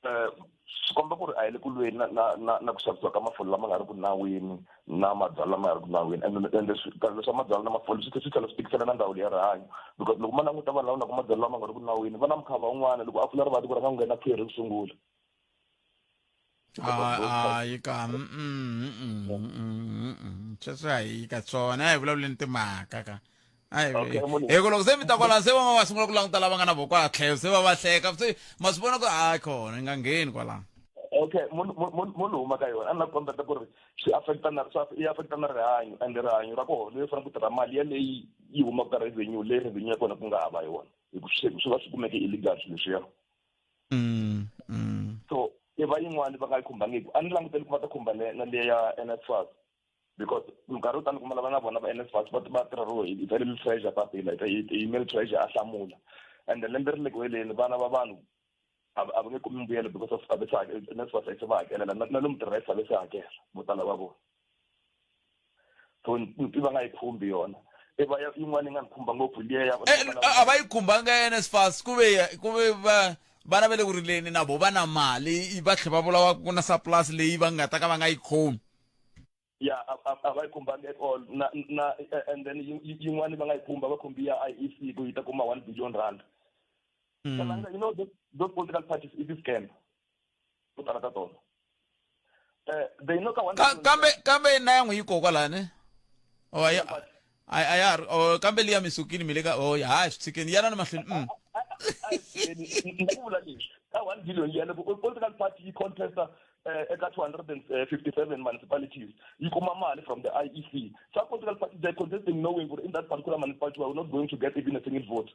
eh swi komba ku ri a hi le ku lweni na na na na ku xavisiwa ka mafole lama nga ri ku nawini na mabyalwa lama nga ri ku nawini ende ende leswi swa mabyalwa na mafole swi tlhela swi tlhela swi tikisela na ndzawulo ya rihanyo because loko ma languta vanhu lava nwaka mabyalwa lama nga ri ku nawini va na mukhava wun'wana loko a pfula rivati ku rhanga ku nghena khwiri ku sungula
hayi ka sweswo a hi ka swona a hi vulavuleni timhaka ka hi ku loko se mi ta kwala se va va sungula ku languta lava nga na voko a tlhelo se va va hleka se ma swi vona ku hayi khona yi nga ngheni kwalano
okay munhu huma ka yona a ni la ku kombeta ku ri swi affecta na swi yi affecta na rihanyo and rihanyo ra koho leyi fanele ku tirha mali yaleyi yi humaka ka revenue leyi revenue ya kona ku nga hava yona hi ku swi swi va swi kumeke illegal swilo leswiya so i va yin'wani va nga yi khumbangiki a ni languteli ku va ta khumba na leya ya NSFAS because minkarhi yo tala kuma lava na vona va NSFAS va va tirha ro hi tsalele treasure papila hi email treasure a hlamula and lembe ri le ku heleni vana va vanhu A a va nge kumi mbuyelo because of a va se NSFAS a yi se va hakelela na na lomu ti-rights a va se hakela vo tala va vona. So ni tiva nga yi khumbi yona. I va yin'wana yi nga ni khumba ngopfu liya ya
eh, a va yi khumbanga NSFAS ku ve ku ve va vana va le ku rileni na vo va na mali va tlhela va vula ku na surplus leyi va nga ta ka va nga yi khomi.
Ya a va yi khumbanga at all na na and then yin'wana va nga yi khumba va khumbi ya IEC ku yi ta kuma 1 billion rand. Mm. You know those, those political parties it is scam. Ku tala ka tona. Eh they know ka 1
kambe kambe na yan'we yi koka lani. Oh ya a a ya oh kambe liya misukini mi le ka oh ya hayi swi tshikeni yana ni mahlweni. Mm.
Ni ku vula leswi ka 1 billion liya loko political party yi contesta eh, eka 257 municipalities yi kuma mali from the IEC some political parties they contesting knowing in that particular municipality we are not going to get even a single vote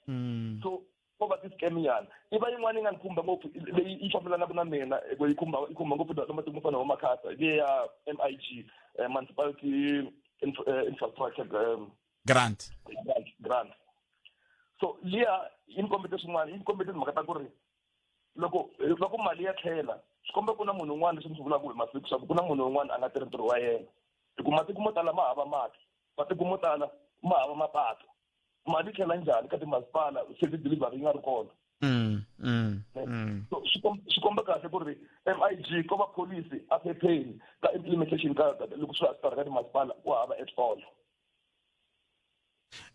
mm. so ko va ti-scam nyana i va yin'wana yi nga ni khumba ngopfu leyi yi fambelanaka na mina ku yi khumba yi khumba ngopfu na matiko mo fana na makhasa leyi ya M_I_G eh, municipality eh, infrastructure um,
grant
grant so liya yi ni kombete swin'wana yi ni kombete timhaka ta ku ri loko loko mali ya tlhela swi komba ku na munhu un'wana leswi ni swi vulaka hi masiku swa ku ku na munhu un'wana a nga tirhi ntirho wa yena hi ku matiko mo tala ma hava mati matiko mo tala ma hava mapatu mali yi tlhela njhani ka timasipala service delivery yi nga ri kona
mm, mm, mm.
so swi komba kahle ku ri MIG ko va policy a phepheni ka implementation ka loko swi xikarhi ka timasipala ku hava at all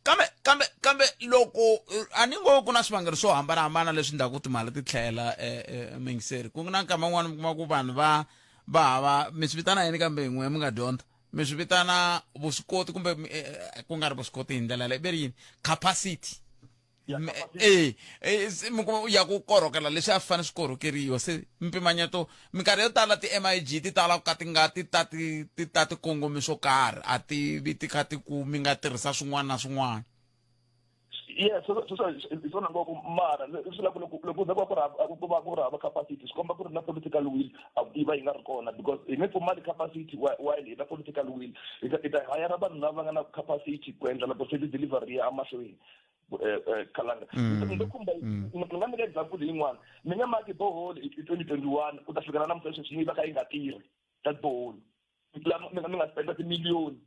kambe kambe kambe loko a ni ngo ku na swivangelo swo hambanahambana leswi endlaku ku timali ti tlhela eh, eh, mingiseri ku na nkama wun'wana mi kuma ku vanhu va va hava mi swi vitana yini kambe n'we mi nga dyondza mi swi vitana vuswikoti kumbe eh, eh, ku nga ri vuswikoti hi ndlela leyi ve ri yini capacity e mi kuma ya ku korhokela leswi a swi fanele swi korhokeriwa se mpimanyeto minkarhi yo tala ti-MIG ti tala ku ka ti nga ti ta ti ti ta ti kongomi swo karhi a ti vi ti kha ti ku mi nga tirhisa swin'wana na swin'wana
yes so so hi swona ngopfu mara leswi loko loko loko ku ku ri ku va ku ri hava capacity swi komba ku ri na political will yi va yi nga ri kona because hi nge pfumali capacity while hi na political will hi ta hi ta hayara vanhu lava nga na capacity ku endla loko service delivery ya emahlweni eh, eh, khalanga mm. ni khumba mm. ni nga nyika example yin'wana ni nga maki borehole hi 2021 ku ta fika na namuntlha sweswi yi va kha yi nga tirhi that borehole mi nga spenda timiliyoni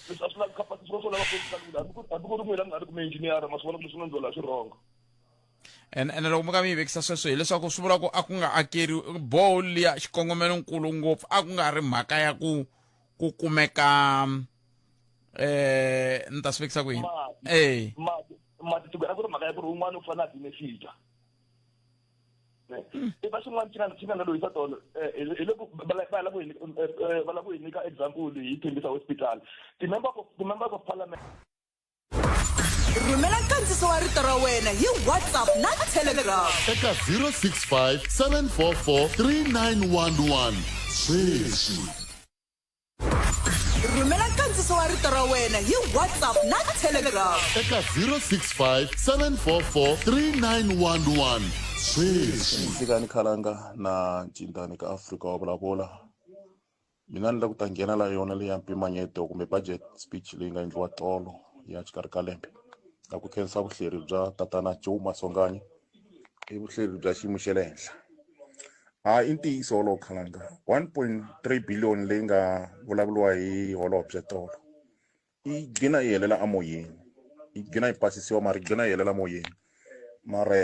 leswi a swi lavi capacity swo lava political will hambi ku hambi ku ri n'wina mi nga ri ku mi-engineer ma swi vona ku leswi nga ndzola swi wrong
ene ene loko mi ka mi yi vekisa sweswo hileswaku swi vula ku a ku nga akeriwi borehole liya xikongomelonkulu ngopfu a ku nga ri mhaka ya ku ku kumeka eh ni ta swi vekisa ku yini
eh mati mati a ku ri mhaka ya ku ri un'wana u fanele a benefita i va xin'wana xi nga xi nga na loyisa tolo eh, hi loko va lava ku eh, eh, va lava ku hi nyika example hi Tembisa hospital ti-member of ti-members of parliament
rhumela nkandziso wa rito ra wena hi whatsapp na telegram
eka 065 744 3911 sweswi
Rhumela nkandziso wa rito ra wena hi WhatsApp na Telegram.
Eka 065 744 3911 sweswi.
Nhlikani Khalanga na Ncindani ka Afrika wa vulavula. Mina ni la ku ta nghena la yona leya mpimanyeto kumbe budget speech leyi nga endliwa tolo ya xikarhi ka lembe. Na ku khensa vuhleri bya tatana Joe Maswanganyi i vuhleri bya xiyimo xa le henhla. Ha i ntiyiso wolowo khalanga 1.3 billion leyi nga vulavuriwa hi holobye tolo yi gcina yi helela emoyeni yi gcina yi pasisiwa mara yi gcina yi helela moyeni mara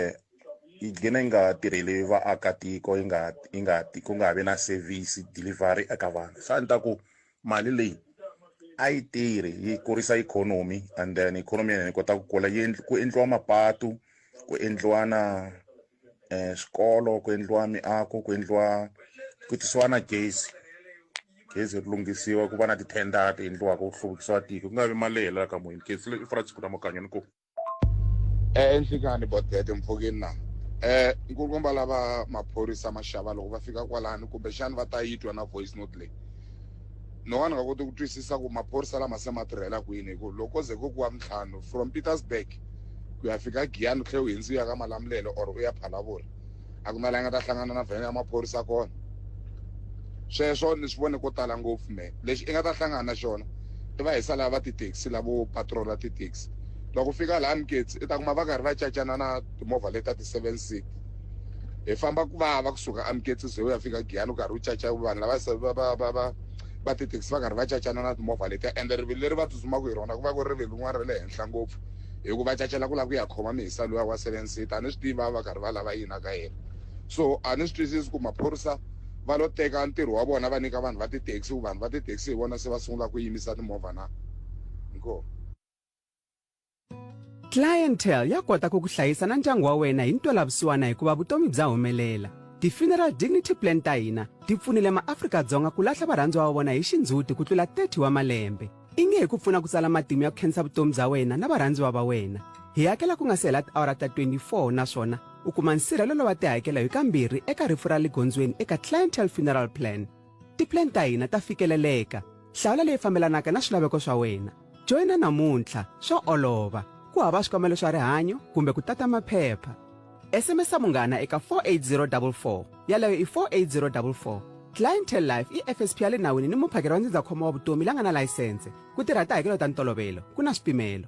yi gcina yi nga tirheli vaakatiko yi nga yi nga ku nga vi na service delivery eka vanhu se a ni ta ku mali leyi a yi tirhi yi kurisa ikhonomi and then ikhonomi ya hina yi kota ku kula yi ku endliwa mapatu ku endliwa na um swikolo ku endliwa miako ku endliwa ku tisiwa na gezi gezi ri lunghisiwa ku va na ti-tender ti endliwaka ku hluvukisiwa tiko ku nga vi mali leyi helelaka moyeni gezi leyi i Francis Kula Mukanya ni ku
Eh nhlikani bodede mpfhukeni na eh nkulukumba lava maphorisa ma xava loko va fika kwalano kumbexani va ta yi twa na voice note leyi no ka ni nga koti ku twisisa ku maphorisa lama se ma tirhela kwini hi ku loko ko ze ku ku wa ntlhanu from Pietersburg ku ya fika Giyani u tlhela u hundza u ya ka Malamulele or u ya Phalaborwa a ku na laha nga ta hlangana na vhene ya maphorisa kona sweswo ni swi vone ko tala ngopfu me lexi i nga ta hlangana na xona i va hisa lava va ti-taxi lavo patrola ti-taxi. Loko u fika laha Mketsi i ta kuma va karhi va cacana na timovha leti ta ti-seven seat. Hi famba ku vava kusuka eMketsi ze u ya fika Giyani u karhi u caca vanhu lava se va va va va va tithekisi va karhi va cacana na timovha letiya ende rivilo leri va tsutsumaka hi rona ku va ku ri rivilo rin'wana ra le henhla ngopfu hi ku va cacela ku lava ku ya khoma mihisa luya wa seven seat a ni swi tivi va va karhi va lava yini aka yena so a ni swi twisisi ku maphorisa va lo teka ntirho wa vona va nyika vanhu va ti-taxi ku vanhu va ti-taxi hi vona se va sungula ku yimisa timovha na inkomu
Clientele ya kota ku ku hlayisa na ndyangu wa wena hi ntwelavusiwana hikuva vutomi bya humelela. Ti-funeral dignity plan ta hina ti pfunile maAfrika-Dzonga ku lahla varhandziwa va vona hi xindzhuti ku tlula 30 wa malembe. I nge hi ku pfuna ku tsala matimu ya ku khensa vutomi bya wena na varhandziwa va wena. Hi hakela ku nga si hela tiawara ta 24 naswona u kuma nsirhelelo wa tihakelo hi kambirhi eka rifu ra le gondzweni eka Clientele Funeral Plan. Ti-plan ta hina ta fikeleleka. Hlawula leyi fambelanaka na swilaveko swa wena. Joyina namuntlha, swa olova. Ku hava swikambelo swa rihanyo kumbe ku tata maphepha. SMS munghana eka 48044. Yaleyo i 48044. Clientele Life i FSP ya le nawini ni muphakeri wa ndzindzakhombo wa vutomi la nga na layisense. Ku tirha tihakelo ta ntolovelo, ku na swipimelo.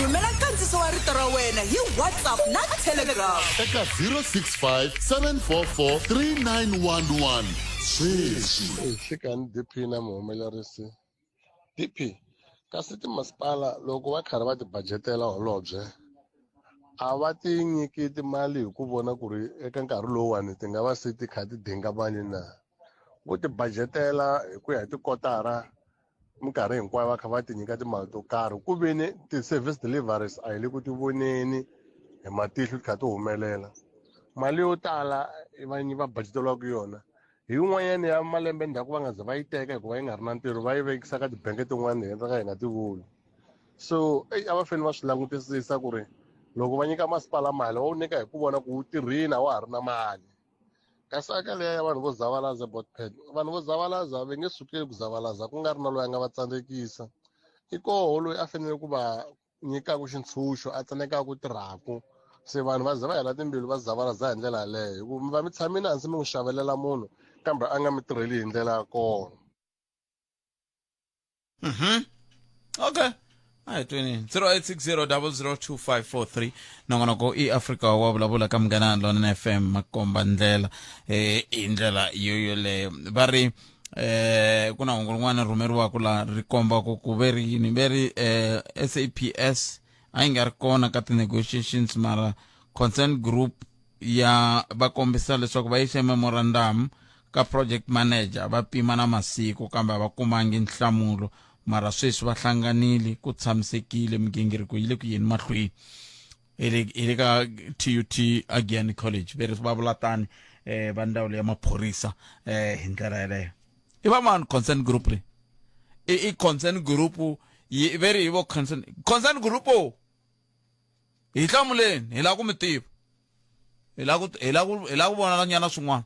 Rhumela nkandziso wa rito ra wena hi WhatsApp na Telegram.
Eka 065 744 3911 sweswi.
Nhlikani DP na muhumelerisi DP kasi timasipala loko va karhi va tibajetela holobye a va ti nyiki timali hi ku vona ku ri eka nkarhi lowuwani ti nga va se ti kha ti dinga mali na vo tibajetela hi ku ya hi tikotara minkarhi hinkwayo va kha va ti nyika timali to karhi ku ve ni ti-service deliveries a hi le ku ti voneni hi matihlo ti kha ti humelela mali yo tala va va budgeteriwaka yona hi yin'wanyana ya malembe ndzhaku va nga ze va yi teka hikuva yi nga ri na ntirho va yi vekisa ka tibange tin'wana hi ka hi nga ti vuli so eyi a va fanele va swi langutisisa ku ri loko va nyika masipala mali va wu nyika hi ku vona ku wu tirhini a wa ha ri na mali kasi aka leya ya vanhu vo zavalaza botpen vanhu vo zavalaza va nge sukeli ku zavalaza ku nga ri na loyi a nga va tsandzekisa i koho loyi a fanele ku va nyikaka xintshunxo a tsandzekaka ku tirhaku se vanhu va ze va hela timbilu va zavalaza hi ndlela yaleyo hi ku mi va mi tshamile hansi mi n'wi xavelela munhu kambe a nga mi tirheli hi ndlela ya kona
Mhm. Okay. A hi tweni 0860002543 nongonoko i Afrika wa vulavula ka Munghana Lonene FM makomba ndlela eh i ndlela yo yoleyo va ri eh ku na hungu rin'wana rhumeriwaka la ri komba ku ku ve ri yini ve ri eh SAPS a yi nga ri kona ka ti-negotiations mara concern group ya va kombisa leswaku va yise memorandum ka project manager va pima na masiku kambe a va kumangi nhlamulo mara sweswi va hlanganile ku tshamisekile migingiriko yi le ku yeni mahlweni hi le ka TUT Agiani College ve ri va vula tani eh va ndzawulo ya maphorisa eh hi ndlela yeleyo i va mani concern group leyi i i concern group yi ve ri hi vo concern concern group o hi hlamuleni hi lava ku mi tiva hi lava ku hi lava ku hi lava ku vona nyana swin'wana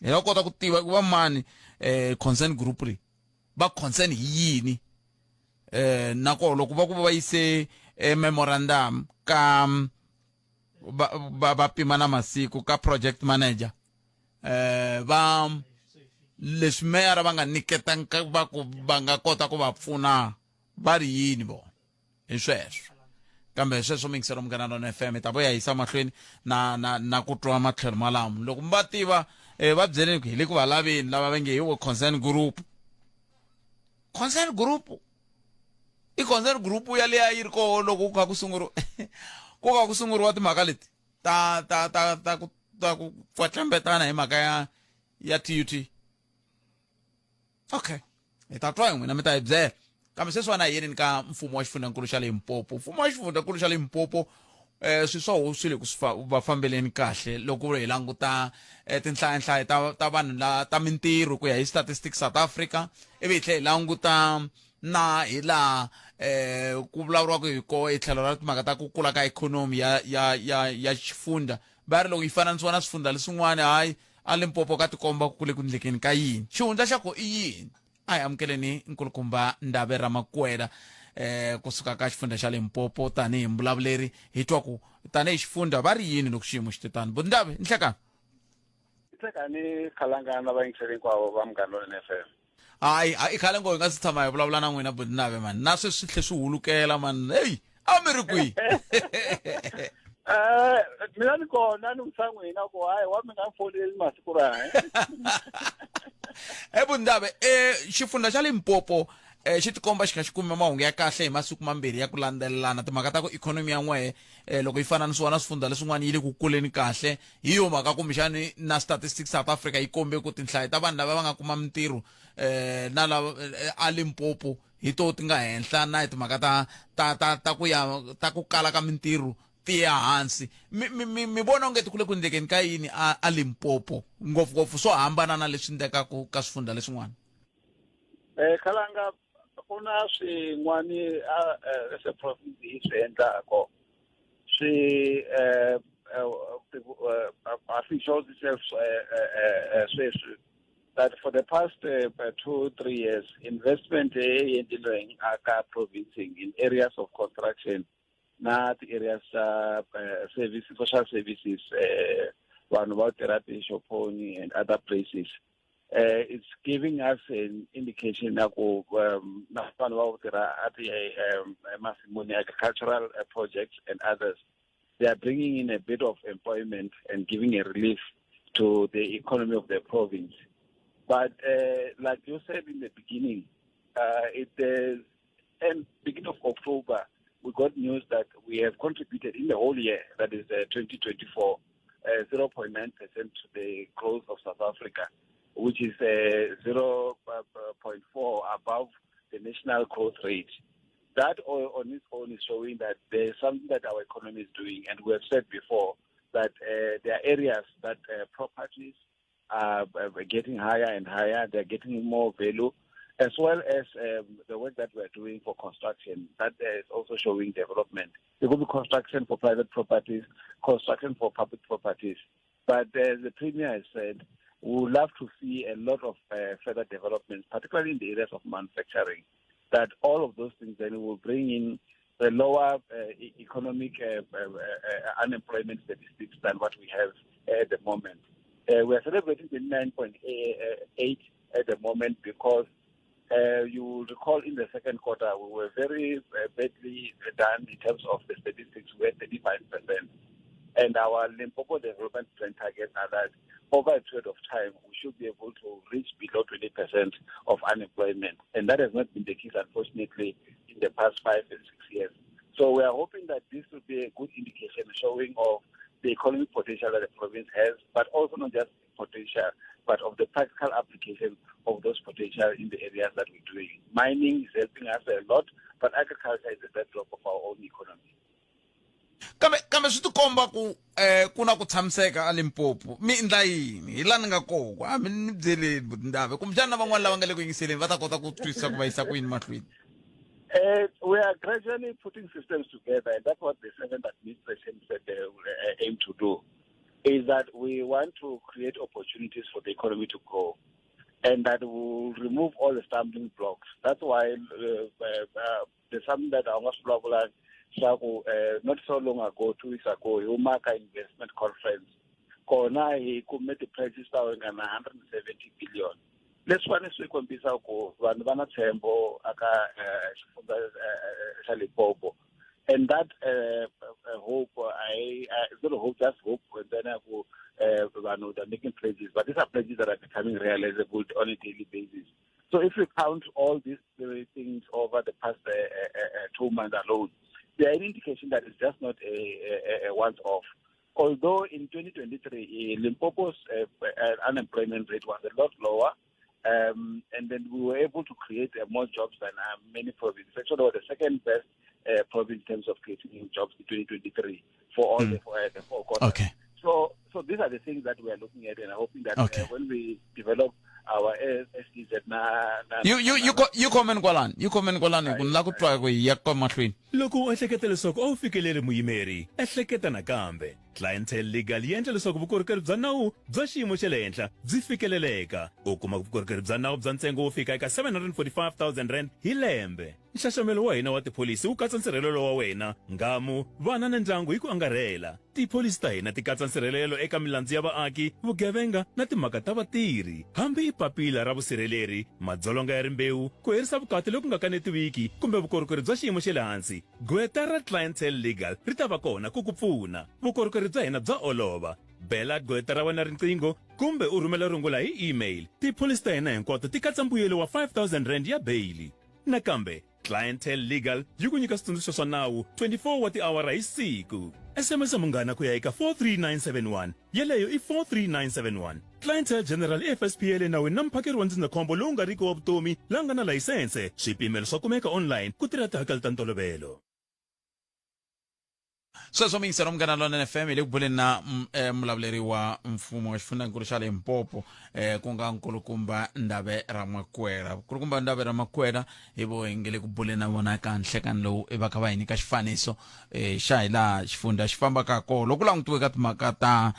hi lava kota ku tiva ku va mani eh concern group leyi va concern hi yini eh na koho loko va ku va yise eh, memorandum ka va va, va pima na masiku ka project manager eh va leswi meyara va nga niketa va ku va nga kota ku va pfuna va ri yini vona hi sweswo kambe sweswo mingiselo munghana lona fm hi ta vuya yisa mahlweni na na na ku twa matlhelo malamo loko mi va tiva eh, va byeleni ku hi le ku va laveni lava va nge hi wo concern group concern group i concern group yaleya yi ri koho loko ku kha ku sunguriwa ku kha ku sunguriwa timhaka leti ta ta ta ta ku ta ku pfatlambetana hi mhaka ya ya TUT okay hi ta twa hi n'wina mi ta hi byela kambe sweswiwani a hi yeneni ka mfumo wa xifundzankulu xa Limpopo mfumo wa xifundzankulu xa Limpopo eh swi swa ho swi le ku swi va fambeleni kahle loko hi languta eh, tinhlayanhlaya ta ta vanhu la ta mintirho ku ya hi Statistics South Africa ivi hi tlhela hi languta na hi laha eh ku vulavuriwaka hi koho hi tlhelo ra timhaka ta ku kula ka ikhonomi ya ya ya ya xifundza va ri loko yi fananisiwa na swifundza leswin'wana hayi a Limpopo ka tikomba ku le ku ndlekeni ka yini xihundla xa ko i yini a hi amukeleni nkulukumba Ndavhe Ramakwela eh kusuka ka xifundza xa Limpopo tanihi mbulavuleri hi twa ku tanihi xifundza va ri yini loko xiyimo xi te tano Bundave nhlekani
nhlekani khalanga na vayingiseri hinkwavo va Munghana Lonene FM.
Hayi, i khale ngo hi nga si tshama hi vulavula na n'wina buti Ndavhe mani. Na sweswi swi tlhe swi hulukela mani. Hey, a mi ri kwihi?
Eh, mina ni kona ni vutisa n'wina ku hayi wa mi nga foneli masiku raha.
He buti Ndavhe, eh xifundza xa Limpopo eh xi tikomba xi kha xi kume mahungu ya kahle hi masiku mambirhi ya ku landzelelana timhaka ta ku ikhonomi ya n'wehe eh loko yi fananisiwa na swifundza leswin'wana yi le ku kuleni kahle hi yo mhaka kumbexani na Statistics South Africa yi kombe ku tinhlayo ta vanhu lava va nga kuma mintirho eh na lava eh, a Limpopo hi to ti nga henhla na hi timhaka ta ta ta ta ku ya ta ku kala ka mintirho ti ya hansi mi mi mi, mi vona onge ti ku le ku endlekeni ka yini a, a Limpopo ngopfungopfu swo hambana na leswi endlekaka ka swifundza leswin'wana
Eh khalanga ku na swin'wani a as a province hi swi endlaka swi eh I think shows itself sweswi that for the past 2 3 years investment leyi endliweke aka province in areas of construction na ti-areas ta service social services vanhu va tirha tixoponi and other places uh, it's giving us an indication ya ku um, na vanhu va ku tirha a ti um, emasimuni agricultural uh, projects and others they are bringing in a bit of employment and giving a relief to the economy of the province but uh, like you said in the beginning uh, it uh, and beginning of October, we got news that we have contributed in the whole year, that is uh, 2024, uh, 0.9% to the growth of South Africa, which is uh, 0.4 above the national growth rate. That on its own is showing that there is something that our economy is doing, and we have said before that uh, there are areas that uh, properties are getting higher and higher, they're getting more value, as well as um, the work that we're doing for construction, that is also showing development. It could be construction for private properties, construction for public properties. But uh, the Premier has said we would love to see a lot of uh, further developments, particularly in the areas of manufacturing, that all of those things then will bring in the lower uh, economic uh, uh, uh, unemployment statistics than what we have at the moment. Uh, we are celebrating the 9.8 at the moment because uh, you will recall in the second quarter we were very uh, badly done in terms of the statistics. We were 35%. And our Limpopo Development Plan targets are that over a period of time, we should be able to reach below 20% of unemployment. And that has not been the case, unfortunately, in the past five and six years. So we are hoping that this will be a good indication showing of the economic potential that the province has, but also not just potential, but of the practical application of those potential in the areas that we're doing. Mining is helping us a lot, but agriculture is the bedrock of our own economy.
Kambe kambe swi tikomba ku eh ku na ku tshamiseka a Limpopo mi endla yini hi laha ni nga koko a mi ni byeleni butindave kumbexana na van'wana lava nga le ku yingiseleni va ta kota ku twisisa ku va yisa ku yini mahlweni
Uh, we are gradually putting systems together, and that's what the seventh administration said they uh, aim to do, is that we want to create opportunities for the economy to grow, and that will remove all the stumbling blocks. That's why uh, uh, uh there's something that I was swa ku uh, not so long ago two weeks ago hi huma ka investment conference kona hi kume ti-prices ta ringana 170 billion leswi fane swi kombisa ku vanhu va na ntshembo aka eh, xifundza eh, xa Limpopo and that uh, hope I, I it's not a hope just hope ntsena ku uh, vanhu they're making pledges but these are pledges that are becoming realizable on a daily basis so if you count all these things over the past uh, uh, two months alone they are an indication that it's just not a, a, a once off although in 2023 Limpopo's unemployment rate was a lot lower um, and then we were able to create uh, more jobs than uh, many provinces. Actually, we were the second best uh, province in terms of creating new jobs in 2023 for all mm. the, uh, the four quarters.
Okay.
So, so these are the things that we are looking at, and I'm hoping that uh, okay. uh, when we develop our SDZ na, na
you you you you comment kwalani you comment kwalani ku ni la ku twa ku hi ya kwa mahlweni
loko u ehleketa leswaku a wu fikeleli muyimeri ehleketa nakambe. Clientele Legal yi endla leswaku vukorhokeri bya nawu bya xiyimo xa le henhla byi fikeleleka. U kuma vukorhokeri bya nawu bya ntsengo wo fika eka R745 000 hi lembe. Nxaxamelo wa hina wa tipholisi wu katsa nsirhelelo wa wena, nghamu, vana na ndyangu hi ku angarhela. Tipholisi ta hina ti katsa nsirhelelo eka milandzu ya vaaki, vugevenga na timhaka ta vatirhi. Hambi i papila ra vusirheleri, madzolonga ya rimbewu, ku herisa vukati loku nga kanetiwiki kumbe vukorhokeri bya xiyimo xa le hansi, gqweta ra Clientele Legal ri ta va kona ku ku pfuna. Vukorhokeri bya hina bya olova. Bela gqweta ra wena riqingho kumbe u rhumela rungula hi email. Tipholisi ta hina hinkwato ti katsa mbuyelo wa R5000 ya beyili. Nakambe, Clientele Legal yi ku nyika switsundzuxo swa nawu 24 wa tiawara hi siku. SMS Munghana ku ya eka 43971. Yeleyo i 43971. Clientele General i FSP ya le nawini na muphakeri wa ndzindzakhombo lowu nga riki wa vutomi la nga na layisense. Swipimelo swa kumeka online ku tirha tihakelo ta ntolovelo.
Sweswo muyingiseri wa Munghana Lonene FM, hi le ku buleni na mulavuleri wa mfumo wa xifundzhankulu xa Limpopo, ku nga Nkulukumba Ndavhe Ramakuela. Nkulukumba Ndavhe Ramakuela hi vo hi nge le ku buleni na vona ka nhlekani lowu, i va kha va hi nyika xifaniso xa hi laha xifundza xi fambaka kona loko ku langutiwe ka timhaka ta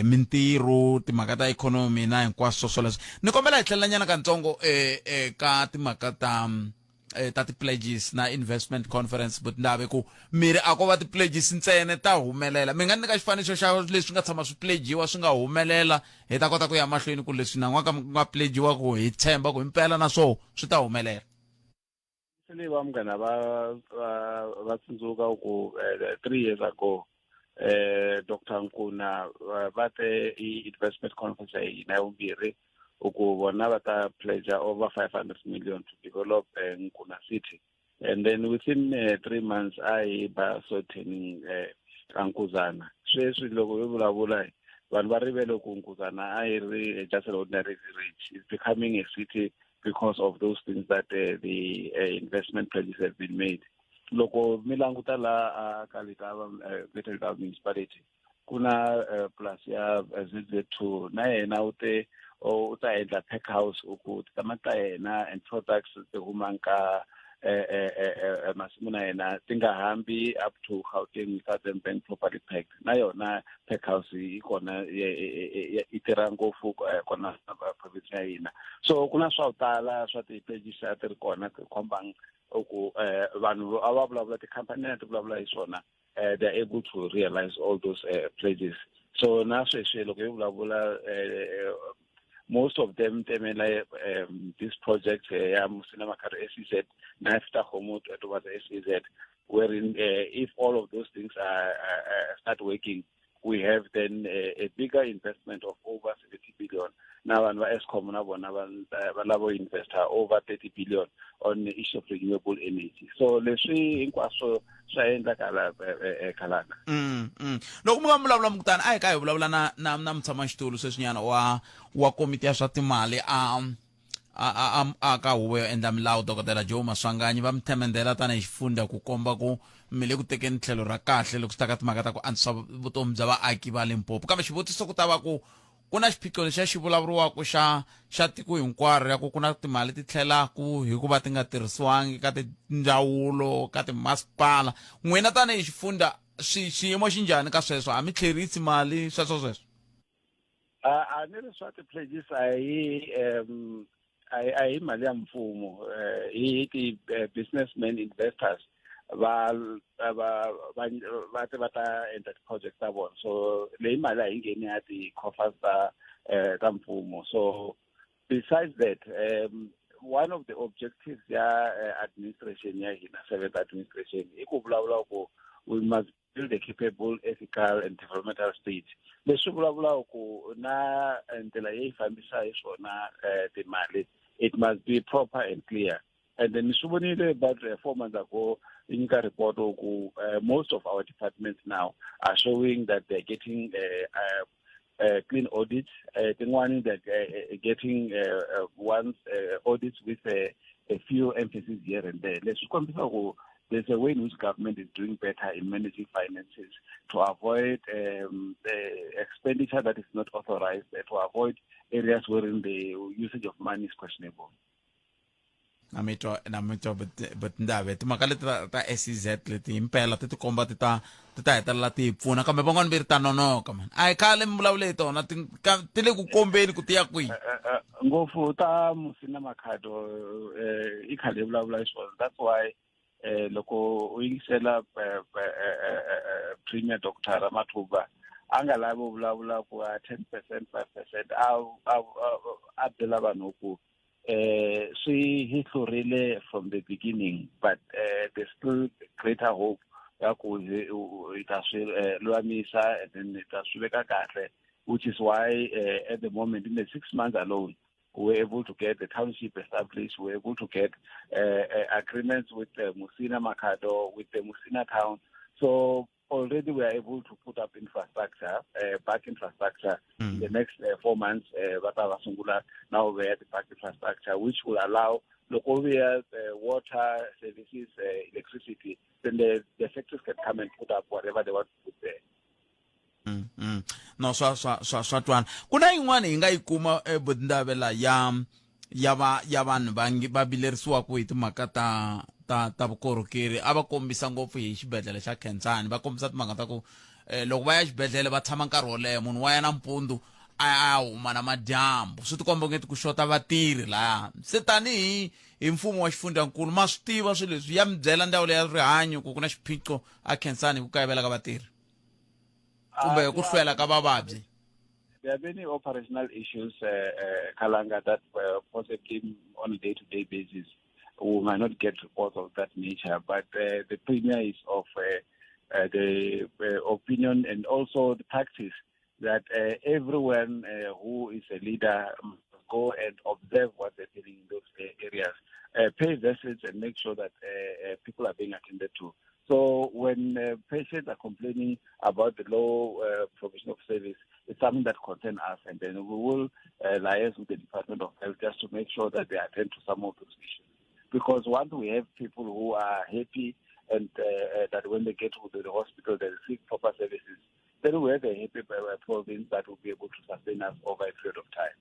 mintirho, timhaka ta ikhonomi na hinkwaswo swoleswo. Ni kombela hi tlhelelanyana katsongo ka timhaka ta ta ti-pledges na investment conference, but ndave ku miri a ko va ti-pledges ntsena ta humelela. Mi nga nyika xifaniso xa leswi nga tshama swi pledgiwa swi nga humelela, hi ta kota ku ya mahlweni ku leswi nan'waka nga pledgiwa ku hi tshemba ku himpela na swoho swi ta humelela?
Se leyi va munghana va tsundzuka ku 3 years ago, Dr Nkuna va te i investment conference ya hina ya vumbirhi, ku vona va ta pledge over 500 million to develop Nkuna city, and then within 3 months a hi ba so turning ka Nkuzana. Sweswi loko hi vulavula, vanhu va rivele ku Nkuzana a yi ri just an ordinary village. It's becoming a city because of those things that the investment pledges have been made. Loko mi languta la ka Letaba, Greater Letaba Municipality, ku na plus ya ZZ2, na yena u te u ta endla pack house ku titamati ta yena and products ti humang ka masimu na yena ti nga hambi up to Gauteng without them being properly packed. Na yona pack house yi kona, yi tirha ngopfu kona province ya hina. So ku na swa ku tala swa ti-pledges a ti ri kona ti khombang ku vanhu a va vulavula, tikhampani ti vulavula hi swona, they're able to realize all those pledges. So na sweswi loko hi vulavula, most of them temela this project ya Musina Makhado SEZ na Fetakgomo towards SEZ, wherein if all of those things are start working, we have then a bigger investment of over 70 billion. Na vanhu va Eskom na vona va lava investa over 30 billion on the issue of renewable energy. So leswi hinkwaswo swa endlakala, Khalanga.
Loko mi nga vulavula mukutani, a hi ka hi vulavula na mutshamaxitulu sweswinyana wa komiti ya swa timali a ka huvo yo endla milawu, Dokodela Joe Maswanganyi, va mi themendela tanihi xifundza ku komba ku mi le ku tekeni tlhelo ra kahle loko swi ta ka timhaka ta ku antswisa vutomi bya vaaki va Limpopo. Kambe xivutiso ku ta va ku ku na xiphiqo lexiya xi vulavuriwaka xa tiko hinkwaro ya ku ku na timali ti tlhelaku hikuva ti nga tirhisiwangi ka tindzawulo, ka timasipala. N'wina tanihi xifundza, xiyimo xi njhani ka sweswo? A mi tlherisi mali sweswo?
A ni ri swa ti-pledges a hi mali ya mfumo, hi ti-businessmen, investors va te va ta endla ti-project ta vona. So leyi mali a yi ngheni ya ti-coffers ta mfumo. So besides that, one of the objectives ya administration ya hina, seventh administration, i ku vulavula ku we must build a capable, ethical and developmental state. Leswi vulavulaka ku na ndlela leyi fambisa hi swona timali, it must be proper and clear. And then swi vonile about 4 months ago yi nyika report ku most of our departments now are showing that they're getting clean audits. Tin'wani that getting once audits with a few emphasis here and there. Leswi kombisa ku there's a way in which government is doing better in managing finances to avoid the expenditure that is not authorized, to avoid areas wherein the usage of money is questionable.
Na mi twa, but Ndavhe, timhaka leti ta SEZ leti himpela ti tikomba ti ta ti ta hetelela ti hi pfuna kambe van'wani ve ri ta nonoka mani a hi khale mi vulavule hi tona ti ka- ti le ku kombeni ku ti ya kwihi
Eh, eh, ngopfu ta Musina Makhado eh i khale hi vulavula hi swona that's why eh loko u yingisela eh, eh, eh, eh, eh, Premier Dr Ramathuba a nga lavi u vulavula ku a 10 percent 5 percent a a a- a byela vanhu ku eh swi hi hlurile from the beginning but eh, there's still greater hope ya ku hi hi ta swi eh, lulamisa and then hi ta swi veka kahle which is why uh, at the moment in the six months alone we were able to get the township established we were able to get uh, uh, agreements with the Musina Makhado with the Musina town so already we are able to put up infrastructure, uh, back infrastructure. Mm. In the next uh, four months, uh, va ta va sungula now we have the back infrastructure, which will allow local uh, water services, uh, electricity. Then the, the sectors can come and put up whatever they want to put there.
Mm, mm. no swa swa swa swa twana ku na yin'wana hi nga yi kuma ebundavela ya ya va ya vanhu va ngi va vilerisiwaka hi timhaka ta ta ta vukorhokeri a va kombisa ngopfu hi xibedhlele xa Khensani va kombisa timhaka ta ku eh, loko va ya xibedhlele va tshama nkarhi wo leha munhu wa ya nampundzu a ya huma na madyambu swi tikomba ngeti ku xota vatirhi laya se tanihi hi mfumo wa xifundzankulu ma swi tiva swilo leswi ya mi byela ndzawulo ya rihanyo ku ku na xiphiqo a Khensani hi ku kayivela ka vatirhi kumbe ku hlwela ka vavabyi
There are many operational issues, uh, uh, Kalanga, that uh, possibly on a day-to-day basis we might not get reports of that nature. But uh, the premier is of uh, uh, the uh, opinion and also the practice that uh, everyone uh, who is a leader must go and observe what's happening in those uh, areas, uh, pay visits and make sure that uh, uh, people are being attended to. So when uh, patients are complaining about the low uh, provision of service, it's something that concerns us, and then we will uh, liaise with the Department of Health just to make sure that they attend to some of those issues. Because once we have people who are happy and uh, uh, that when they get to the hospital they receive proper services, then we have a happy uh, province that will be able to sustain us over a period of time.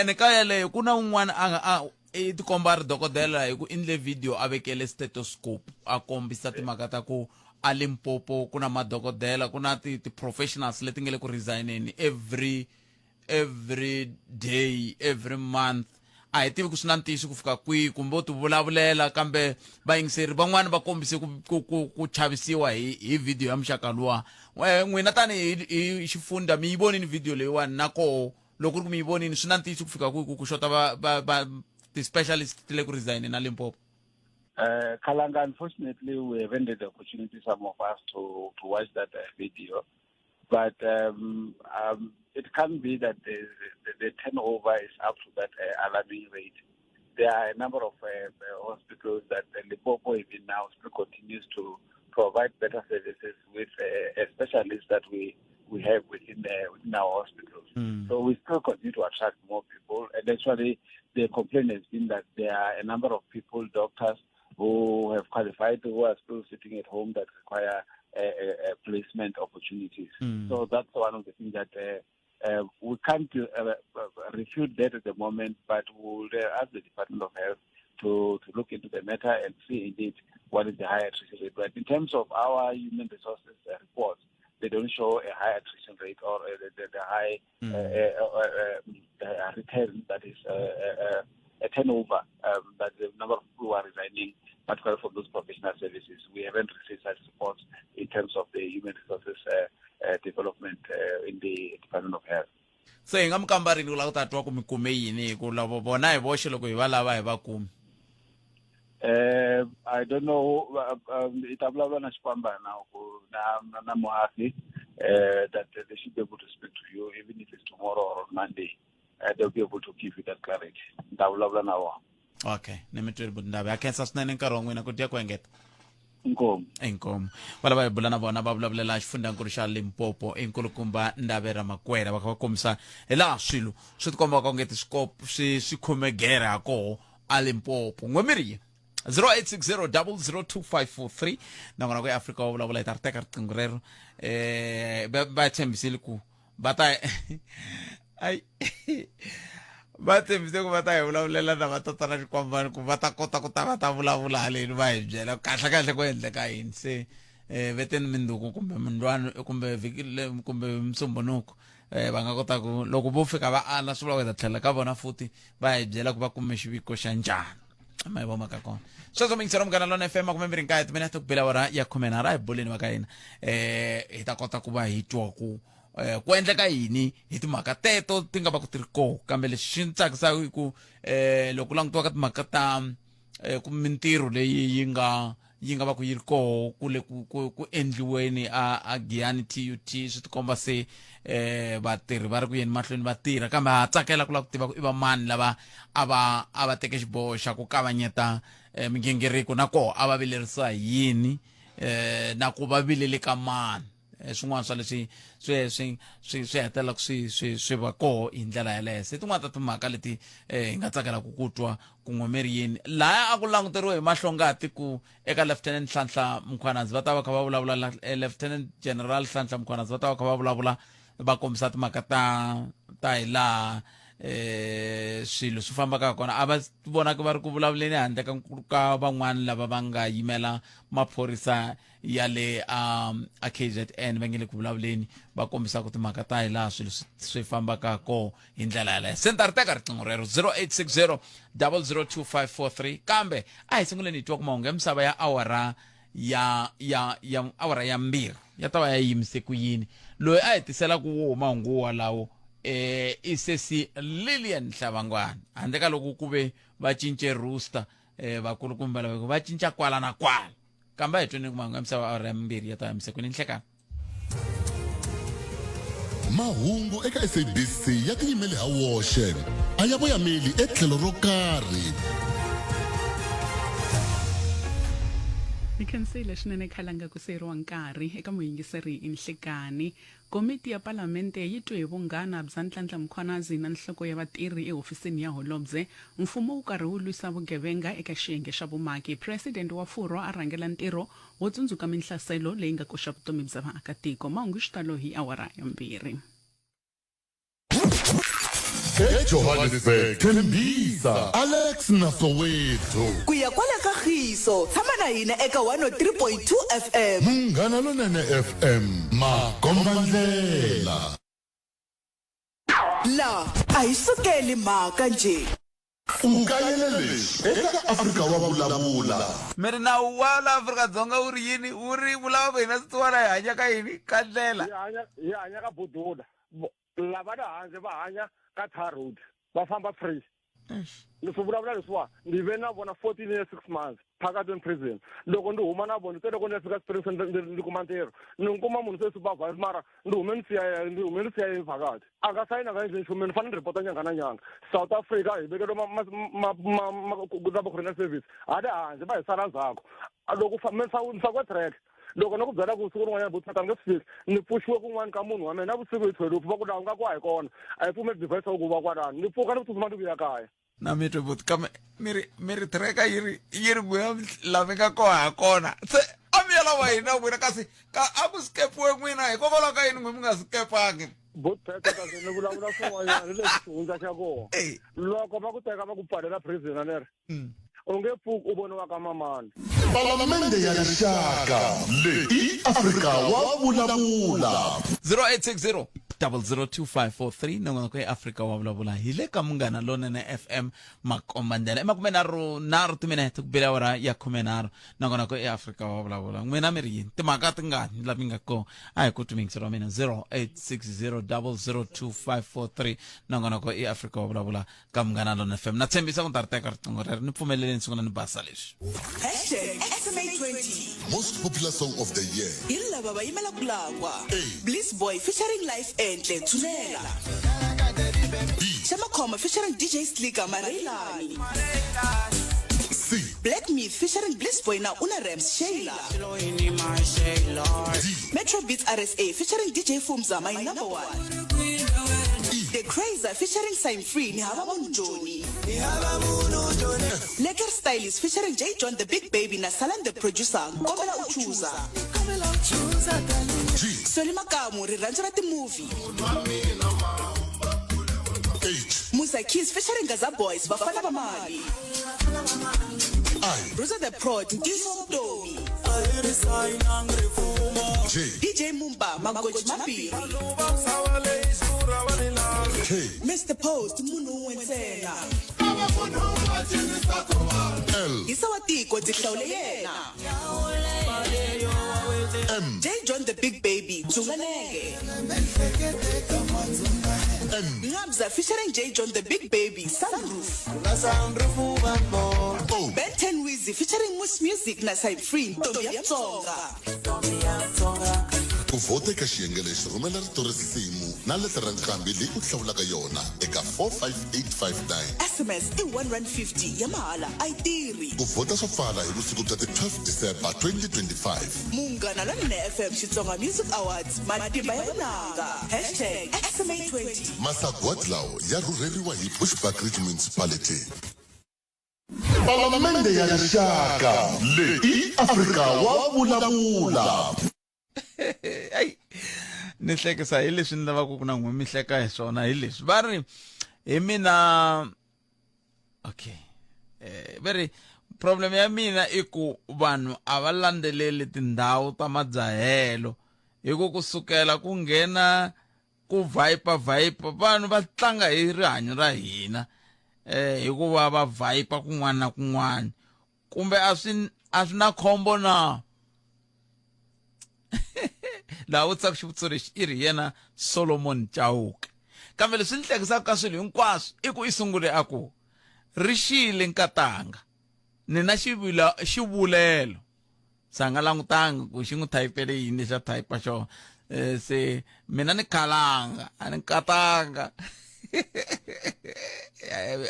Ene ka yeleyo ku na un'wana a nga a i tikomba a ri dokodela hi ku endle video a vekele stethoscope a kombisa timhaka ta ku a Limpopo ku na madokodela ku na ti ti-professionals leti nga le ku resigneni every every day every month a hi tivi ku swi na ntiyiso ku fika kwihi kumbe u ti vulavulela kambe vayingiseri van'wani va kombise ku, ku, ku, ku chavisiwa hi, hi video ya muxaka luwa n'wina tanihi hi xifundza mi yi vonini video leyiwani na koho loko ku ri ku mi yi vonini swi na ntiyiso ku fika kwihi ku ku xota va, va, va ti-specialist ti le ku resign na Limpopo
Uh, Kalanga, unfortunately, we haven't had the opportunity, some of us, to, to watch that uh, video. But um, um, it can be that the, the, the turnover is up to that uh, alarming rate. There are a number of uh, uh hospitals that uh, Limpopo even now still continues to provide better services with uh, specialists that we, we have within, the, within our hospitals. Mm. So we still continue to attract more people. And actually, the complaint has been that there are a number of people, doctors, who have qualified, who are still sitting at home that require uh, placement opportunities. Mm. So that's one of the things that uh, uh, we can't uh, refute that at the moment, but we'll ask the Department of Health to, to look into the matter and see indeed what is the high attrition rate. But in terms of our human resources reports, they don't show a high attrition rate or the, the, the high mm. return that is a turnover um, that the number of people who are resigning, particularly from those professional services. We haven't received such reports in terms of the human resources uh, uh, development uh, in the Department of Health.
se hi nga mi kamba rini ku lava ku ta twa ku mi kume yini hi ku lavo vona hi voxe loko hi va lava hi va kumi
Uh, I don't know. Um, i ta vulavula na Xikwambana ku na na, na Muafi uh, that they should be able to speak to you even if it's tomorrow or on Monday. Uh, they'll be able to give you that clarity. Ni ta vulavula na vona.
Okay, ni mi tweli bundaba. Ya khensa swinene nkarhi wa n'wina ku dya ku engeta.
Inkomu.
Inkomu. Va lava hi bula na vona va vulavulela xifundzankulu xa Limpopo i nkulukumba Ndavhe Ramakwera va kha va kombisa hi laha swilo swi tikombaka onge swi swi khome gere ha koho a Limpopo. N'we mi ri 0860 002543 nakona ku eAfrika wa vulavula hi ta ri teka riqingho rero eh va tshembisile ku va ta ai va tshembise ku va ta hi vulavulela na va tatana xikwambani ku va ta kota ku ta va ta vulavula haleni va hi byela kahle kahle ku endleka yini se eh veteni minduku kumbe mindwani kumbe vhiki le- kumbe msumbhunuku eh va nga kota ku loko vo fika va ala swi vula ku hi ta tlhela ka vona futhi va hi byela ku va kume xiviko xa njhani ma yi vona ka kona sweswo mingisero munghana lona fm 29 timinete ku bela awara ya 13 a hi boleni va ka hina eh hi ta kota ku va hi twa ku eh ku endleka yini hi timhaka teto ti nga va ku ti ri koho kambe lexi xi ni tsakisaka i ku eh loko ku langutiwa ka timhaka ta eh ku mintirho leyi yi nga yi nga va ku yi ri koho ku le ku ku ku endliweni a a Giyani TUT swi tikomba se eh vatirhi va ri ku yeni mahlweni va tirha kambe ha tsakela ku lava ku tiva ku i va mani lava a va a va teke xiboho xa ku kavanyeta eh, migingiriko na koho a va vilerisa hi yini eh na ku va vilele ka mani Eh, swin'wana swa leswi swi swi swi swi hetelelaka swi swi swi va koho hi ndlela yeleyo se tin'wana ta timhaka leti eh, hi nga tsakelaka ku twa kun'we mi ri yini laya a ku languteriwe hi mahlongati ku eka lieutenant Nhlanhla Mkhwanazi va ta va kha va vulavula eh, lieutenant general Nhlanhla Mkhwanazi va ta va kha va vulavula va kombisa timhaka ta ta hi laha eh swilo swi fambaka kona a va vonaki va ri ku vulavuleni handle ka ka van'wana lava va nga yimela maphorisa ya le um, a KZN va nge le ku vulavuleni va kombisaka timhaka ta hi laha swilo swi fambaka koho hi ndlela yaleyo se ni ta ri teka riqingho rero 0860 002543 kambe a hi sunguleni hi twa ku mahungu ya misava ya awara ya ya ya awara ya mbirhi ya ta va ya yimise ku yini loyi a hi tiselaka wo mahungu walawo eh i sesi Lilian Hlavangwana handle ka loko ku ve va cince rooster eh vakulukumba lava va cinca kwala na kwala kambe a hi tweni ku mahungu ya misava awara ya mimbirhi ya ta yamisekwini nhlekani
Mahungu eka SABC ya tiyimele ha woxe, a ya voyameli etlhelo ro karhi.
Ni khensile swinene khalanga ku siyeriwa nkarhi eka muyingiseri Nhlikani. Komiti ya Palamente yi twe hi vunghana bya Nhlanhla Mkhwanazi na nhloko ya vatirhi ehofisini ya holobye. Mfumo wu karhi wu lwisa vugevenga eka xiyenge xa vumaki. Presidente wa Furwa a rhangela ntirho wo tsundzuka minhlaselo leyi nga koxa vutomi bya vaakatiko. Mahungu hi xitalo hi awara ya mbirhi.
EJohannesburg, Tembisa, Alex na Soweto.
Ku ya kwala ka Khiso, tshama na hina eka 103.2 FM.
Munghana Lonene FM, makombandlela.
La a hi sukeli mhaka njhe.
U kayele leswi eka Afrika wa Vulavula.
Mi ri nawu wa la Afrika-Dzonga wu ri yini? Wu ri wu lava ku hina swisiwana hi hanya ka yini? Ka ndlela.
Hi hanya hi hanya ka budula. Lava le handle va hanya ka tar road. Va famba free. Ni swi vulavula leswiwa ni ve na vona 14 years 6 months phakathi in prison. Loko ni huma na vona se loko ni ya fika Springs ndzi kuma ntirho. Ni kuma munhu se supervisor mara ni hume ni siya ni hume ni siya phakathi. A nga sayina nga endli nchumu ni fanele ni report nyanga na nyanga. South Africa hi vekeriwe ma ma ma ma ma ma correctional service hale handle va hi sala ndzhaku. Loko fa track loko no ku byela ku siku rin'wanyana butata ni nge swi fiki ni pfuxiwe kun'wana ka munhu wa mina na vusiku hi thwelufu va ku laha u nga ku a hi kona a hi pfumeli device ya ku va kwalano ni pfuka ni tsutsuma ni vuya kaya
na mi twe buti kambe mi ri mi ri tracker yi ri yi ri n'wina la mi nga koho ha kona se a mi ya lava hina n'wina kasi ka a ku skepiwe n'wina hikokwalaho ka yini n'wi mi nga skepangi
butata kasi ni vulavula swin'wanyana hi leswi xihundla xa kona loko va ku teka va ku pfalela prison leri U nge pfuki u voniwa ka mamani.
Palamende ya Rixaka leyi i Afrika wa Vulavula.
0860 002543 nongonoko ya Afrika wa Vulavula hi le ka Munghana Lonene FM makombandlela i makumenharhu nharhu timinete ku bile awara ya khumenharhu nongonoko ya Afrika wa Vulavula n'wina mi ri yini timhaka tingani la mi nga kona a hi ku twi wa mina 0860 002543 nongonoko i Afrika wa Vulavula ka Munghana Lona FM na tshembisa ku ni ta ri teka riqingho rero ni pfumeleleni sungula ni basa leswi.
Hashtag SMA20.
Most popular song of the year.
Hi lava va yimela ku lakwa. Bliss Boy featuring Life Enhle Tshunela.
B.
Xamakhoma featuring DJ Slicker Mareilani.
C.
Black Myth featuring Bliss Boy na Una Rams Sheila.
D.
Metro Beats RSA featuring DJ Fumza My Number One. The Crazer featuring Sime Free ni hava munhu Joni. Lekker Stylist featuring J John the Big Baby na Salan the Producer Nkombela u chuza.
G.
Solly Makamu rirhandzu ra ti-movie.
H.
Musa Keys featuring Gaza Boys Vafana va Mali.
I.
Bruiser the Prod Ntiyiso wa Vutomi.
J.
DJ Mumba Magoji Mambirhi.
K.
Mr Post munhu wun'we ntsena.
L.
Hisa wa tiko ndzi hlawule yena.
M.
J John the Big Baby Dzunganeke.
N.
Ngabza featuring J John the Big Baby Sunroof.
O.
Ben 10 Wheezy featuring Moose Music na Side Free Ntombi ya Mutsonga.
Ku vhota eka xiyenge lexi rhumela rito risimu na leta ra nqambi leyi u hlawulaka yona eka 45859.
SMS i 1 50 ya mahala a yi tirhi.
Ku vhota swo pfala hi vusiku bya ti 12 December 2025.
Munghana Lonene FM Xitsonga Music Awards matimba ya vunanga. Hashtag SMA20.
Masagwadi lawa ya rhurheriwa hi Bushbuckridge Municipality. Palamende ya Rixaka leyi i Afrika wa vulavula.
Ayi ni hlekisa hi leswi ni lavaka ku na n'we mi hleka hi swona hi leswi va ri hi mina okay eh va ri problem ya mina i ku vanhu a va landzeleli tindhawu ta madzahelo hi ku kusukela ku nghena ku viper viper vanhu va tlanga hi rihanyo ra hina eh hikuva va viper kun'wana na kun'wana kumbe a swi a swi na khombo na laha vutisaka xivutiso lexi i ri yena Solomon Chauke kambe leswi ni hlekisaka ka swilo hinkwaswo i ku i sungule a ku ri xile nkatanga ni na xivula xivulelo se a nga langutanga ku xi n'wi thayipele yini lexi a thayipa xona eh, se mina ni khalanga a ni nkatanga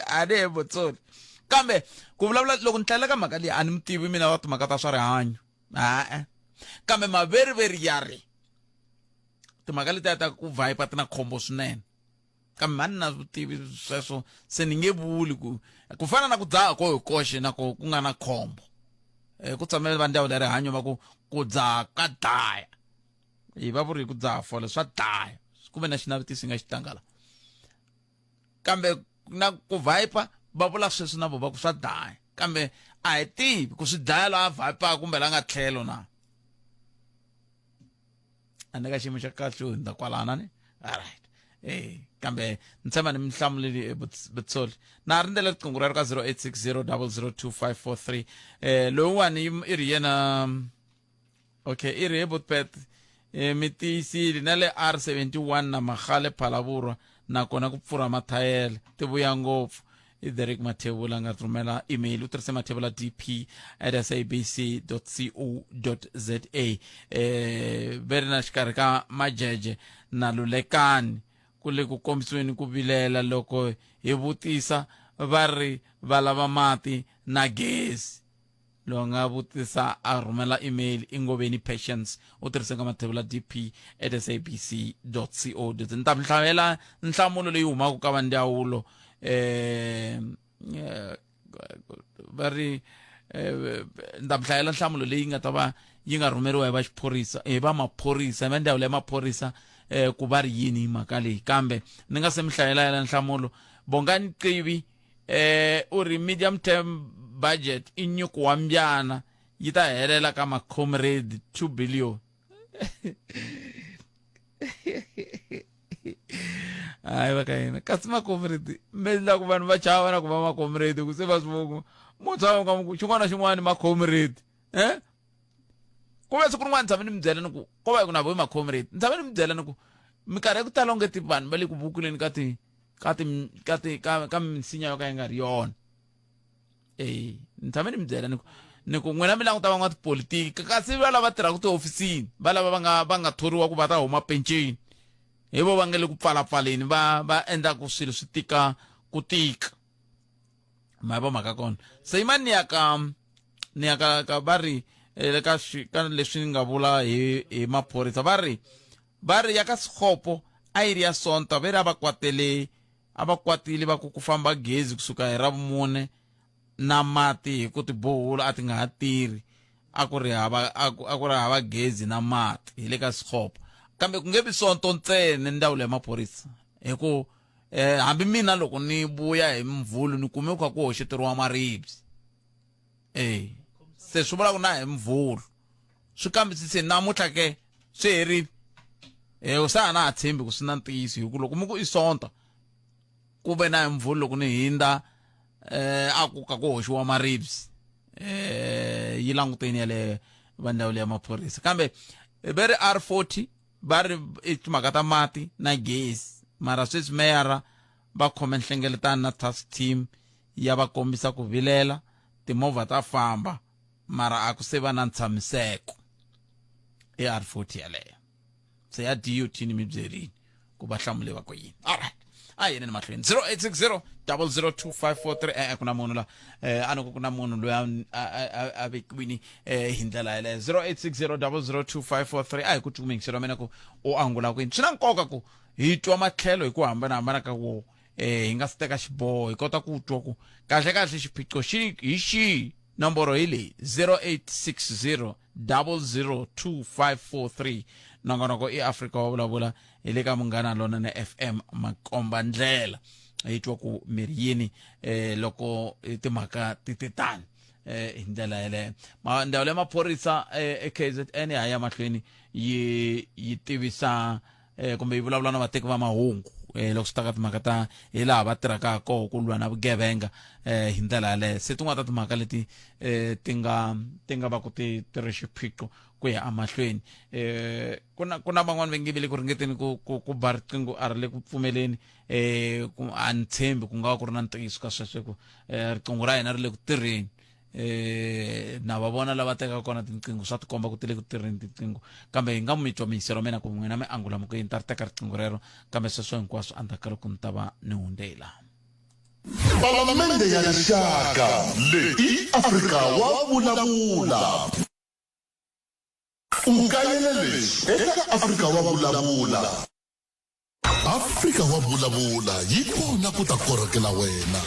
a ni he botsoni kambe ku vulavula loko ni tlalela ka mhaka leyi a ni mi tivi mina wa timhaka ta swa rihanyo a-e kambe maveriveri ya ri timhaka letiya ta ku viper ti na khombo swinene kambe mhani na vutivi sweswo se ni nge vuli ku ku fana na ku dzaha ko hi koxe na ko ku nga na khombo um ku tshamele va ndzawulo ya rihanyo va ku ku dzaha ka dlaya hi va vuri hi ku dzaha fole swa dlaya kumbe na xinavetiso nga xi tlanga la kambe na ku viper va vula sweswi na vo va ku swa dlaya kambe a hi tivi ku swi dlaya la a viper kumbe la nga tlhelo na a ni ka xiyimo xa kahle xo hundza kwalana ni alright eh kambe ni tshemba ni mi hlamuleli eh, Butsoli na rindzela riqingho rero ka 0860 002543 eh lowuwani i ri yena okay i ri he botpet eh, mi tiyisile na le R71 na Magale Phalaborwa nakona ku pfurha mathayele ti vuya ngopfu i Derek Mathebula nga rhumela email u tirhise mathebula dp at sabc co za eh ve ri na xikarhi ka majeje na lulekani ku le ku kombisiweni ku vilela loko hi vutisa va ri va lava mati na gezi loyi a nga vutisa a rhumela email i ngoveni patience u tirhise ka mathebula dp at sabc co ni ta mi hlayela nhlamulo leyi humaka ka vandyawulo eh, eh va ri eh, ni ta mi hlayela nhlamulo leyi nga ta va yi nga rhumeriwa hi va xiphorisa hi va maphorisa hi va ndzawulo ya maphorisa eh ku va ri yini hi mhaka leyi kambe ni nga se mi hlayela yela nhlamulo bongani qivi eh u ri medium term budget i nyuku wa mbyana yi ta helela ka macomrade 2 billion hayi va ka yena kasi macomrade mi endla ku vanhu va chava na ku va macomrade ku se va swi vona ku muntshwa wa ku xin'wana na xin'wana macomrade eh ku ve siku rin'wana ni tshame ni mi byela ni ku ko va hi ku na vo i macomrade ni tshame ni mi byela ni ku minkarhi ya ku tala onge ti vanhu va le ku vukuleni ka ti ka ti ka ti ka ka misinya yo ka yi nga ri yona eh ni tshame ni mi byela ni ku ni ku n'wina mi languta van'watipolitiki kasi va lava tirhaka tihofisini va lava va nga va nga thoriwa ku va ta huma penceni hi vo va nga le ku pfalapfaleni va va endlaku swilo swi tika ku tika ma vo mhaka kona se yimani ni ya ka ni ya ka ka va ri eh, ka ka leswi ni nga vula hi hi maphorisa va ri va ri ya ka Sikgopo a yi ri ya Sonto ve ri a va kwatele a va kwatile va ku ku famba gezi kusuka hi Ravumune na mati hi ku tibohula a ti nga ha tirhi a ku ri hava a ku a ku ri hava gezi na mati hi le ka Sikgopo kambe ku nge vi Sonto ntsena ndzawulo ya maphorisa hi ku eh hambi mina loko ni vuya hi Mvhulu ni kume ku kha ku hoxeteriwa maribye eh se swi vula ku na hi Mvhulu. Swi kambisiseni namuntlha ke swi herile. Eh sa na ha tshembi ku swi na ntiyiso hi ku loko mi ku i sonta ku ve na mvula loko ni hindza eh a ku ka ku hoxiwa maribye eh yi languteni yale va ndzawulo ya maphorisa kambe va ri R40 va ri i timhaka ta mati na gezi mara sweswi meyara va khome nhlengeletano na task team ya va kombisa ku vilela timovha ta famba mara a ku se va na ntshamiseko i R40 yaleyo se ya DOT ni mi byerini ku va hlamule va ku yini alright a yeneni mahlweni 0860 002543 e-e ku na munhu la eh, a ni ku ku na munhu loyi a vekiwini eh, hi ndlela yeleyo 0860 002543 a hi ku cukumekisela mina ku u angula kwini swi na nkoka ku hi twa matlhelo hi ku hambanahambana ka wo eh hi nga si teka xiboho hi kota ku twa ku kahle kahle xiphiqo xi hi xihi nomboro hi leyi 0860 002543 nongonoko i Afrika wa vulavula hi le ka munghana lonene FM makomba ndlela hi twa ku miri yini eh loko timhaka ti te tani eh hi ndlela yeleyo ndzawulo ya maphorisa eh, eKZN ya ya mahlweni yi yi tivisa eh, kumbe yi vulavula na vateki va mahungu eh, loko swi ta ka timhaka ta hi laha va tirhaka koho ku lwa na vugevenga eh, hi ndlela yaleyo se tin'wana ta timhaka leti eh, ti nga ti nga va ku ti ti ri xiphiqo ku ya emahlweni eh, ku na ku na van'wani va nge ve le ku ringeteni ku ku ku ba riqingho a ri le ku pfumeleni eh, ku a ni tshembi ku nga va ku ri na ntiyiso ka sweswo ku eh, riqingho ra hina ri le ku tirheni eh na va vona lava tekaka kona tinqingho swa tikomba ku ti le ku tirheni tinqingho kambe hi nga mi twa miyiselo mina ku n'wina mi angula mi ku yini ta ri teka riqingho rero kambe sweswo hinkwaswo endzhaku ka loko ni ta va ni hundze hi laha
Palamende ya Rixaka leyi i Afrika wa vulavula. U kayele leswi eka Afrika wa vulavula. Afrika wa vulavula yi kona ku ta korhokela wena.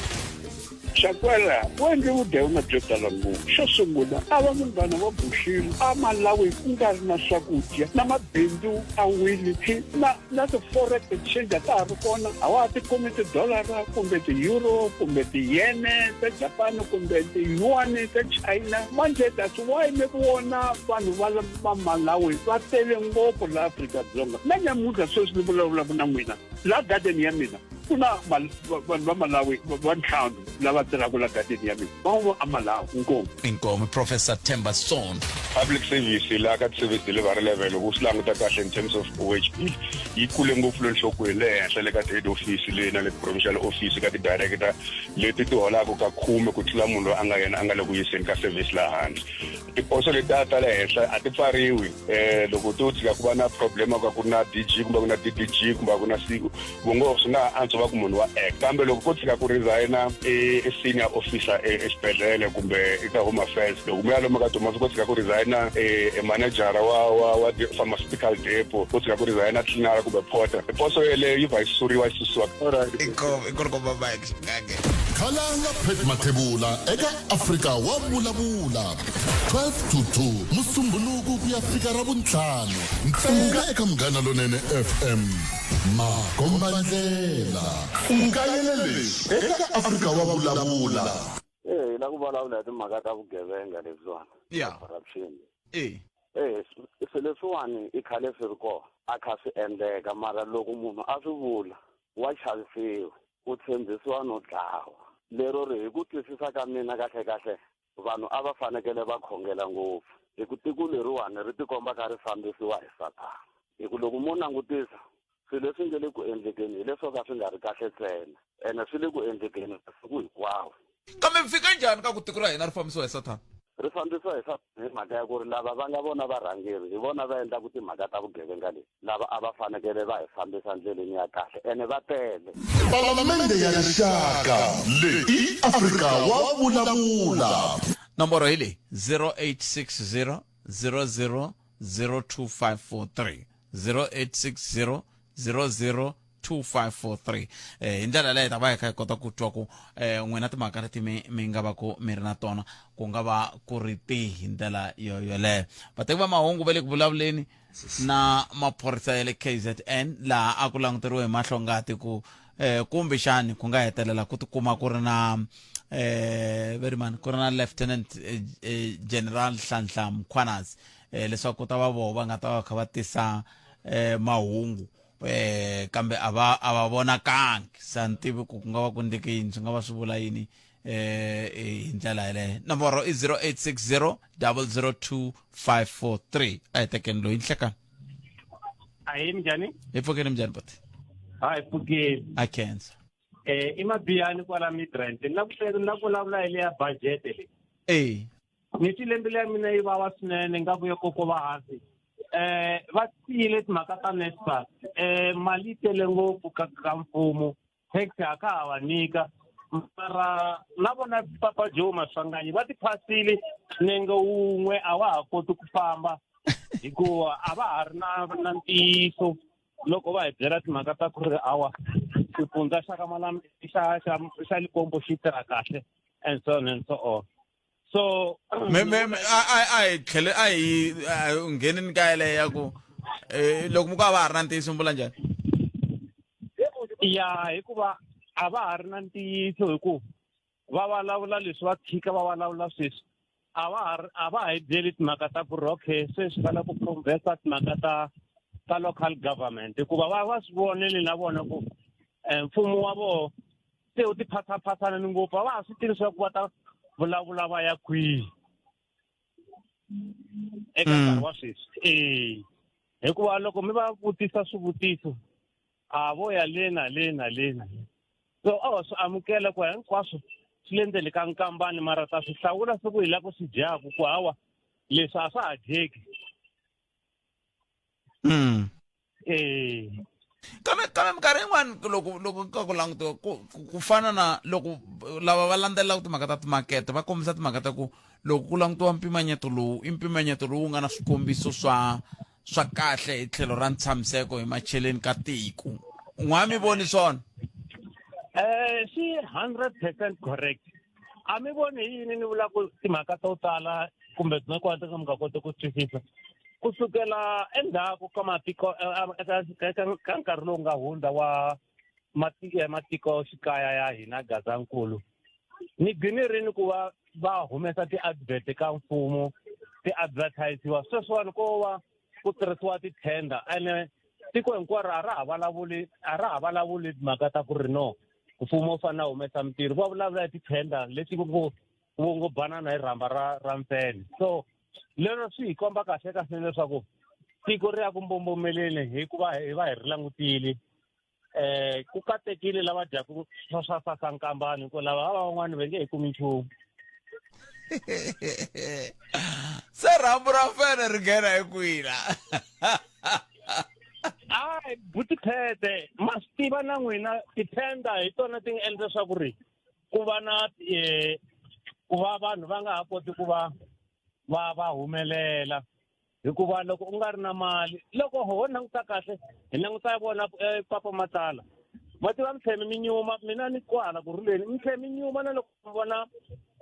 Chakwera u endle vugevenga byo tala ngopfu. Xo sungula, a va munghana wa Bushiri, a Malawi ku nga ri na swakudya, na mabindzu a wile, na na ti-forex exchange a ta ha ri kona, a wa ha ti kumi tidolara kumbe ti-euro kumbe tiyene ta Japan kumbe ti-yuan ta China. Manjhe that's why mi vona vanhu va va Malawi va tele ngopfu la Afrika-Dzonga. Na nyamuntlha sweswi ni vulavulaka na n'wina, la garden ya mina ku na vanhu va Malawi va ntlhanu lava tirhaka la garden ya mina, va huma aMalawi. Inkomu.
Inkomu Professor Themba Son.
Public service laha ka ti-service delivery level loko u swi languta kahle in terms of wage bill yi kule ngopfu le nhlokweni le henhla le ka ti-head office le na le provincial office ka ti-director leti ti holaka ka khume ku tlula munhu loyi a nga yena a nga le ku yiseni ka service laha handle. Tiposo letiya ta le henhla a ti pfariwi um loko to tshika ku va na problem ka ku ri na D_G kumbe ku na D_D_G kumbe ku na C vo ngo swi nga ha antswa va ku munhu wa act kambe loko ko tshika ku resign-a e, e senior officer e, exibedhlele kumbe eka home affairs loko mi ya lomu ka Thomas ko tshika ku resign-a e, e manejara wa wa wa pharmaceutical depot ko tshika ku resign-a cleaner kumbe porter poso yeleyo yi va yi suriwa yi susiwa.
Inkomu inkulukumba Mike Xingange.
Khalanga Pat Mathebula eka Afrika wa vulavula 12 to 2 Musumbhunuku ku ya fika Ravuntlhanu ntsena eka Munghana Lonene FM. Makombandlela. U kayele leswi eka Afrika wa vulavula.
Eh, hi la ku vulavula hi timhaka ta vugevenga lebyiwani.
Yeah.
Corruption.
Eh.
Eh, swilo leswiwani i khale swi ri kona. A kha swi endleka mara loko munhu a swi vula wa chavisiwa. U tshembisiwa no dlawa. Lero ri hi ku twisisa ka mina kahle-kahle vanhu a va fanekele va khongela ngopfu hi ku tiko leriwani ri tikomba kha ri fambisiwa hi Sathana. Hi ku loko mo langutisa swilo leswi nge le ku endlekeni hi leswo ka swi nga ri kahle ntsena ene swi le ku endlekeni masiku hinkwawo.
Kambe mi fika njhani ka ku tiko ra hina ri fambisiwa hi Sathana?
Ri fambisiwa hi Sathana hi mhaka ya ku ri lava va nga vona varhangeri hi vona va endlaka timhaka ta vugevenga leti. Lava a va fanekele va hi fambisa ndleleni ya kahle ene va tele.
Palamende ya Rixaka leyi i Afrika wa vulavula.
Nomboro hi leyi, 0860 00 02543 0860 00 2543 eh, hi ndlela yaleyo hi ta va hi kha hi kota ku twa ku eh, n'wina timhaka leti mi mi nga va ku mi ri na tona ku nga va ku ri tihi hi ndlela yo yoleyo vateki va mahungu va le ku vulavuleni na maphorisa ya le KZN laha a ku languteriwe hi mahlongati ku eh, kumbexani ku nga hetelela ku tikuma ku ri na eh, verimani ku ri na lieutenant eh, eh, general Nhlanhla Mkhwanazi. eh, leswaku ku ta va voho va nga ta va kha va tisa eh, mahungu eh, kambe a va a va vonakangi se a ni tivi ku ku nga va ku endleke yini swi nga va swi vula yini eh, hi ndlela yeleyo nomboro i 0860 002 543 a hi tekeni loyi nhlekani
Ahee minjhani?
Hi pfukeni minjhani boti?
Hayi pfukeni.
A khensa.
Eh i Mabiyani kwala Midrand. Ni la ku ni la ku vulavula hi leya budget leyi.
Eh.
Ni twile mbilu ya mina yi vava swinene nga ku ya kokova hansi. Eh va tiyile timhaka ta NSFAS. Eh mali yi tele ngopfu ka ka mfumo. Tax a ka ha va nyika. Mara na vona Papa Joe Maswanganyi va ti phasile nenge wun'we a wa ha koti ku famba hikuva a va ha ri na na ntiyiso loko va hi byela timhaka ta ku ri awa xifundza xa ka Malambe xa xa xa Limpopo xi tirha kahle and so on and so on so
me me me- a a a hi tlhele a hi a hi nghenini ka yeleyo ya ku eh, loko mi ku a va ha ri na ntiyiso mi vula njhani
ya hikuva a va ha ri na ntiyiso hi ku va vulavula leswi va tshika va vulavula sweswi a va ha a va ha hi byeli timhaka ta ku ri okay sweswi va lava ku conversa timhaka ta ta local government hikuva va va swi vonile na vona ku eh, mfumo wa vona se wu tiphasaphasanani ngopfu a va ha swi tivi leswaku va ta vulavula va ya kwihi eka nkarhi wa sweswi e hikuva loko mi va vutisa swivutiso a vo ya le na le na le na le so a va swi amukela ku hinkwaswo swi le ndzeni ka nkambani mara ta swi hlawula siku hi lava ku swi dyaku ku hawa leswi a swa ha dyeki Eh.
Kambe kambe minkarhi yin'wani loko loko ka ku langutiwa ku ku fana na loko lava va landzelelaka timhaka ta timakete va kombisa timhaka ta ku loko ku langutiwa mpimanyeto lowu i mpimanyeto lowu nga na swikombiso swa swa kahle hi tlhelo ra ntshamiseko hi macheleni ka tiko n'wa mi voni swona
Eh swi 100% correct. A mi voni hi yini ni vula ku timhaka to tala kumbe tin'wana to ka mi nga koti ku twisisa. Ku sukela endzhaku ka matiko ka nkarhi lowu nga hundza wa matikoxikaya ya hina Gazankulu ni gcine rini ku va va humesa ti-advert ka mfumo ti-advertisiwa sweswiwani ko va ku tirhisiwa ti-tender ene tiko hinkwaro a ra ha vulavuli a ra ha vulavuli timhaka ta ku ri no mfumo wu fanele a humesa mintirho va vulavula hi ti-tender leti ku ngo vo ngo banana hi rhamba ra ra mfene so lero swi hi komba kahle kahle leswaku tiko ri ya ku mbombomeleni hikuva hi va hi ri langutile eh ku katekile lava dyaka swa swa swa swa nkambani hikuva lava va van'wani va nge he kumi nchumu
se rhambu ra fene ri nghena hi kwihi la
hayi butiphete ma swi tiva na n'wina tithenda hi tona ti nga endla leswaku ri ku va na um ku va vanhu va nga ha koti ku va va va humelela hikuva loko u nga ri na mali loko ho languta kahle hi languta vona eh, papa matsala va tiva mi tlhe mi nyuma mina ni kwala ku rhuleni mi tlhe mi nyuma na loko mi vona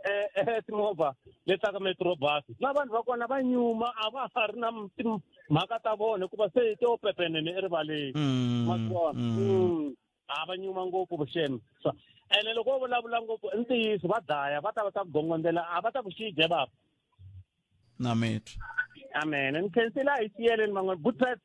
eh, eh, timovha leti ka metro bus na vanhu va kona va nyuma a va ha ri na timhaka ta vona hikuva se to pepenene erivaleni ma swi vona a va nyuma ngopfu vuxeni ene loko wo vulavula ngopfu i ntiyiso va dlaya va ta va ta ku gongondzela a va ta ku xidya bava
na mitwa
amen ni khensile a hi siyeleni man'wana good times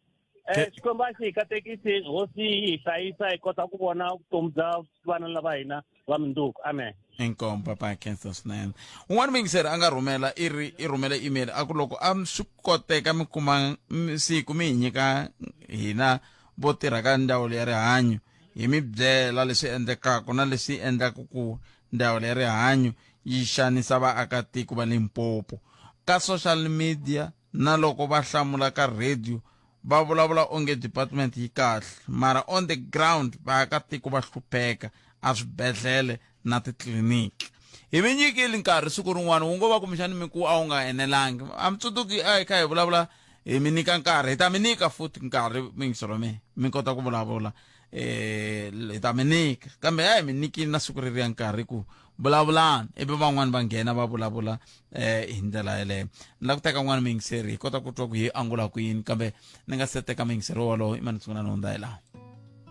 eh xikwembu a xi hi katekisi hosi yi hi hlayisa hi kota ku vona vutomi bya vana lava hina va mindzuku amen
inkomu papa khensa swinene un'wana muyingiseri a nga rhumela i ri i rhumele email a ku loko a swi koteka mi kuma siku mi hi nyika hina vo tirha ka ndzawulo ya rihanyo hi mi byela leswi endlekaka na leswi endlaka ku ndzawulo ya rihanyo yi xanisa vaakatiko va Limpopo ka social media na loko va hlamula ka radio va vulavula onge department yi kahle mara on the ground vaakatiko va hlupheka a swibedhlele na titliliniki hi mi nyikile nkarhi siku rin'wana wu ngo va kumbexani mi ku a wu nga enelangi a mi tsundzuki a hi kha hi vulavula hi mi nyika nkarhi hi ta mi nyika futhi nkarhi mingiselo mi mi kota ku vulavula eh hi ta mi nyika kambe a hi mi nyikile na siku reriya nkarhi ku vulavulani ivi van'wani va nghena va vulavula eh hi ndlela yeleyo ni lava ku teka n'wana muyingiseri hi kota ku twa ku hi angula ku yini kambe ni nga se teka muyingiseri wolowo i mani sungula ni hundza hi laha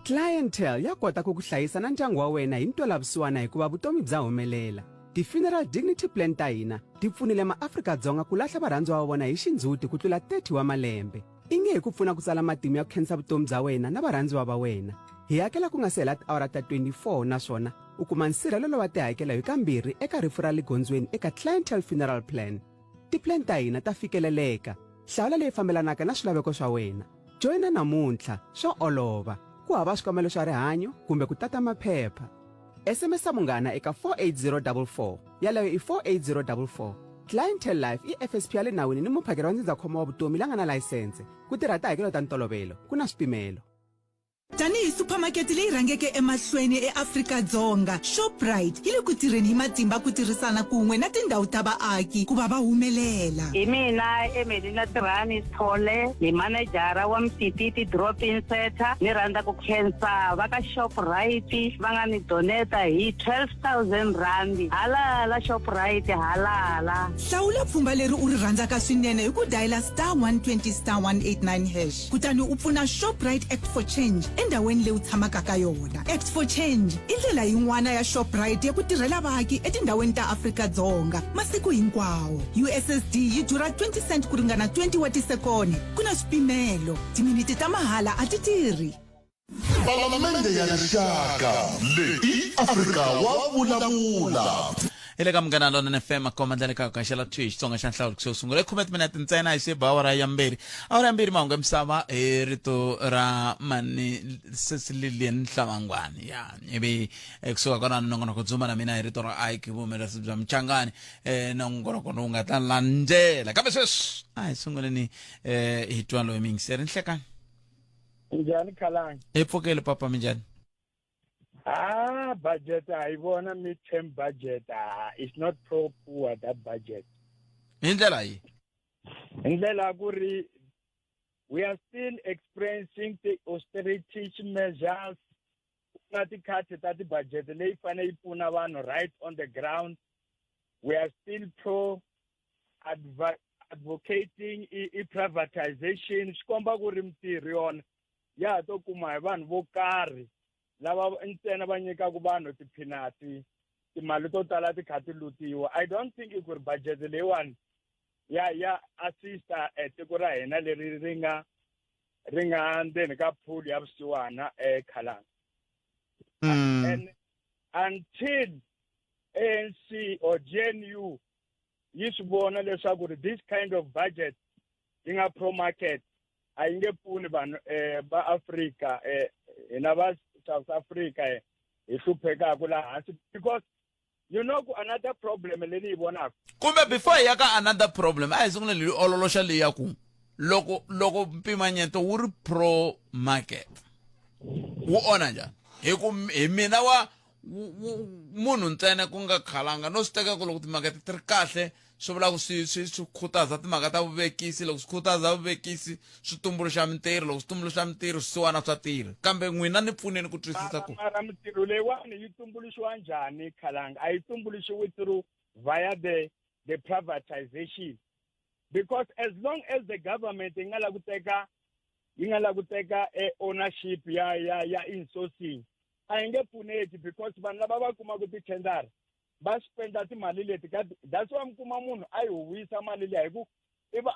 Clientele ya kota ku ku hlayisa na ndyangu wa wena hi ntwelavusiwana hikuva vutomi bya humelela. Ti-funeral dignity plan ta hina ti pfunile maAfrika-Dzonga ku lahla varhandziwa va vona hi xindzhuti ku tlula 30 wa malembe. I nge hi ku pfuna ku tsala matimu ya ku khensa vutomi bya wena na varhandziwa va wena. Hi hakela ku nga si hela tiawara ta 24 naswona u kuma nsirhelelo wa tihakelo hi kambirhi eka rifu ra le gondzweni eka Clientele Funeral Plan. Ti-plan ta hina ta fikeleleka. Hlawula leyi fambelanaka na swilaveko swa wena. Joyina namuntlha, swa olova. Ku hava swikambelo swa rihanyo kumbe ku tata maphepha. SMS munghana eka 48044. Yaleyo i 48044. Clientele Life i FSP ya le nawini ni muphakeri wa ndzindzakhombo wa vutomi la nga na layisense. Ku tirha tihakelo ta ntolovelo, ku na swipimelo.
Tanihi suphamakete leyi rhangeke emahlweni eAfrika-Dzonga, Shoprite yi le ku tirheni hi matimba ku tirhisana kun'we na tindhawu ta vaaki ku va va humelela.
Hi mina Emelina Tirhani Sithole, ni manejara wa Mtititi Drop-in Centre. Ni rhandza ku khensa va ka Shoprite va nga ni doneta hi R12,000. Halala Shoprite, halala!
Hlawula pfhumba leri u ri rhandzaka swinene hi ku dayila *120*189#. Kutani u pfuna Shoprite Act for Change endhawini leyi u tshamaka ka yona. Act for Change i ndlela yin'wana ya Shoprite ya ku tirhela vaaki etindhawini ta Afrika-Dzonga masiku hinkwawo. USSD yi durha 20 cent ku ringana 20 wa tisekone. Ku na swipimelo. Timinete ta mahala a ti tirhi.
Palamende ya Rixaka leyi i Afrika wa vulavula.
Hi le ka Munghana Lonene FM akoma ndlela ka kaxela 2 hi Xitsonga xa nhlawulo xo sungula i khume timinete ntsena hi xi ba awara ya mbirhi awara ya mbirhi mahungu ya misava hi rito ra mani sesi Lilian Hlavangwani ya ivi kusuka kona nongonoko dzuma na mina hi rito ra Ike vuhumelerisi bya Mchangani nongonoko lowu nga ta landzela kambe sweswi a hi sunguleni hi twa loyi miyingiseri nhlekani.
Njhani Khalanga?
Hi pfukile papa, minjhani?
Ah, budget a hi vona mid-term budget. Ah, it's not pro poor that budget.
Hi ndlela yi?
Hi ndlela ya ku ri we are still experiencing the austerity measures na tikhathi ta ti-budget leyi fanele yi pfuna vanhu right on the ground. We are still pro advocating i privatization. Swi komba ku ri mintirho yona ya ha to kuma hi vanhu vo karhi lava ntsena va nyikaka vanhu tiphinati, timali to tala ti kha ti lutiwa. I don't think ku ri budget leyiwani ya assista tiko ra hina leri ri nga ndzeni ka pool ya vusiwana eKhalanga. And until ANC or GNU yi swi vona leswaku ri this kind of budget yi nga pro market a yi nge pfuni vanhu va Afrika, hina va South Africa hi hluphekaka laha hansi, because you know ku another problem leyi ni yi vonaka.
Kumbe before hi ya ka another problem, a hi sungule leyi ololoxa leyi ya ku loko mpimanyeto wu ri pro market wu onha njhani? Hi ku hi mina wa munhu ntsena ku nga khalanga no swi teka ku loko timakete ti ri kahle swi vula ku swi khutaza timhaka ta vuvekisi, loko swi khutaza vuvekisi swi tumbuluxa mintirho, loko swi tumbuluxa mintirho swisiwana swa tirha. Kambe n'wina ni pfuneni ku twisisa ku
mara mintirho leyiwani yi tumbuluxiwa njhani Khalanga? A yi tumbuluxiwi through via the privatization, because as long as the government yi nga la ku teka, yi nga la ku teka ownership ya insourcing, a yi nge pfuneti, because vanhu lava va kumaka ti-tender va spenda timali leti ka that's why mi kuma munhu a yi huwisa mali liya, hi ku i va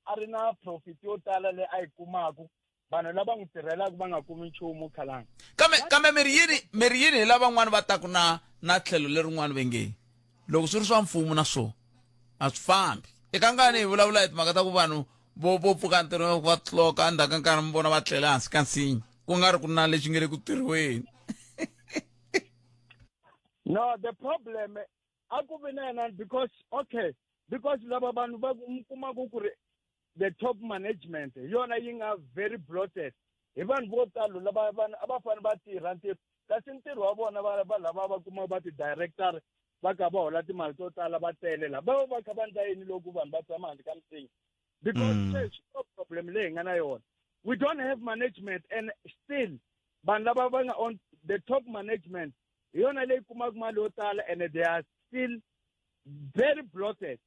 a ri na profit yo tala leyi a yi kumaku, vanhu lava n'wi tirhelaka va nga kumi nchumu Khalanga.
Kambe mi ri yini hi lavan'wani va taku na tlhelo lerin'wani ve nge loko swi ri swa mfumo na swo a swi fambi eka ngani? Hi vulavula hi timhaka ta ku vanhu vo pfuka ntirho va tloka endzhaku ka nkarhi mi vona va tlele hansi ka nsinya ku nga ri ku na lexi nge le ku tirhiweni.
No, the problem a ku vi na yena because okay, because lava vanhu va mi kumaka ku ri the top management hi yona yi nga very bloated hi vanhu vo talo lava vanhu a va fanele va tirha ntirho, kasi ntirho wa vona va lava va kuma va ti-director va kha va hola timali to tala, va tele la va va kha va endla yini loko vanhu va tshama handle ka misinya? Because sweswi no problem leyi hi nga na yona, we don't have management, and still vanhu lava va nga on the top management hi yona leyi kumaka mali yo tala, and they are still very bloated,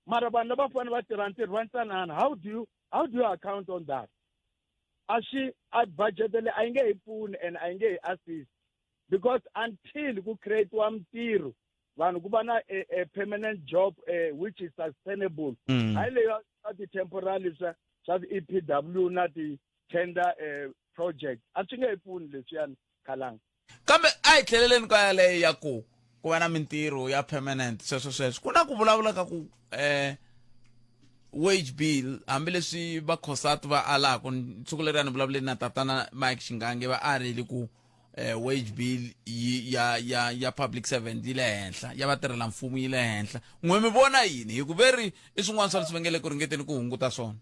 mara vanhu lava fanele va tirha ntirho va ntsanana. How do you account on that? A swi a budget leyi a yi nge hi pfuni and a yi nge hi assist, because until ku creatiwa mintirho. Vanhu ku va na a permanent job which is sustainable. Hayi leyo swa ti-temporary swa ti-EPW na ti-tender project a swi nge hi pfuni leswiyani, Khalanga.
Kambe a hi tlheleleni ka yaleyo ya ku ku va na mintirho ya permanent. Sweswo sweswo ku na ku vulavula ka ku wage bill, hambileswi va COSATU va alaku. Siku leri a ni vulavuleni na tatana Mike Xingange, va arile ku wage bill yi ya public servant yi le henhla, ya vatirhela mfumo yi le henhla. N'we mi vona yini? Hi ku ve ri i swin'wana swa leswi va nge le ku ringeteni ku hunguta swona.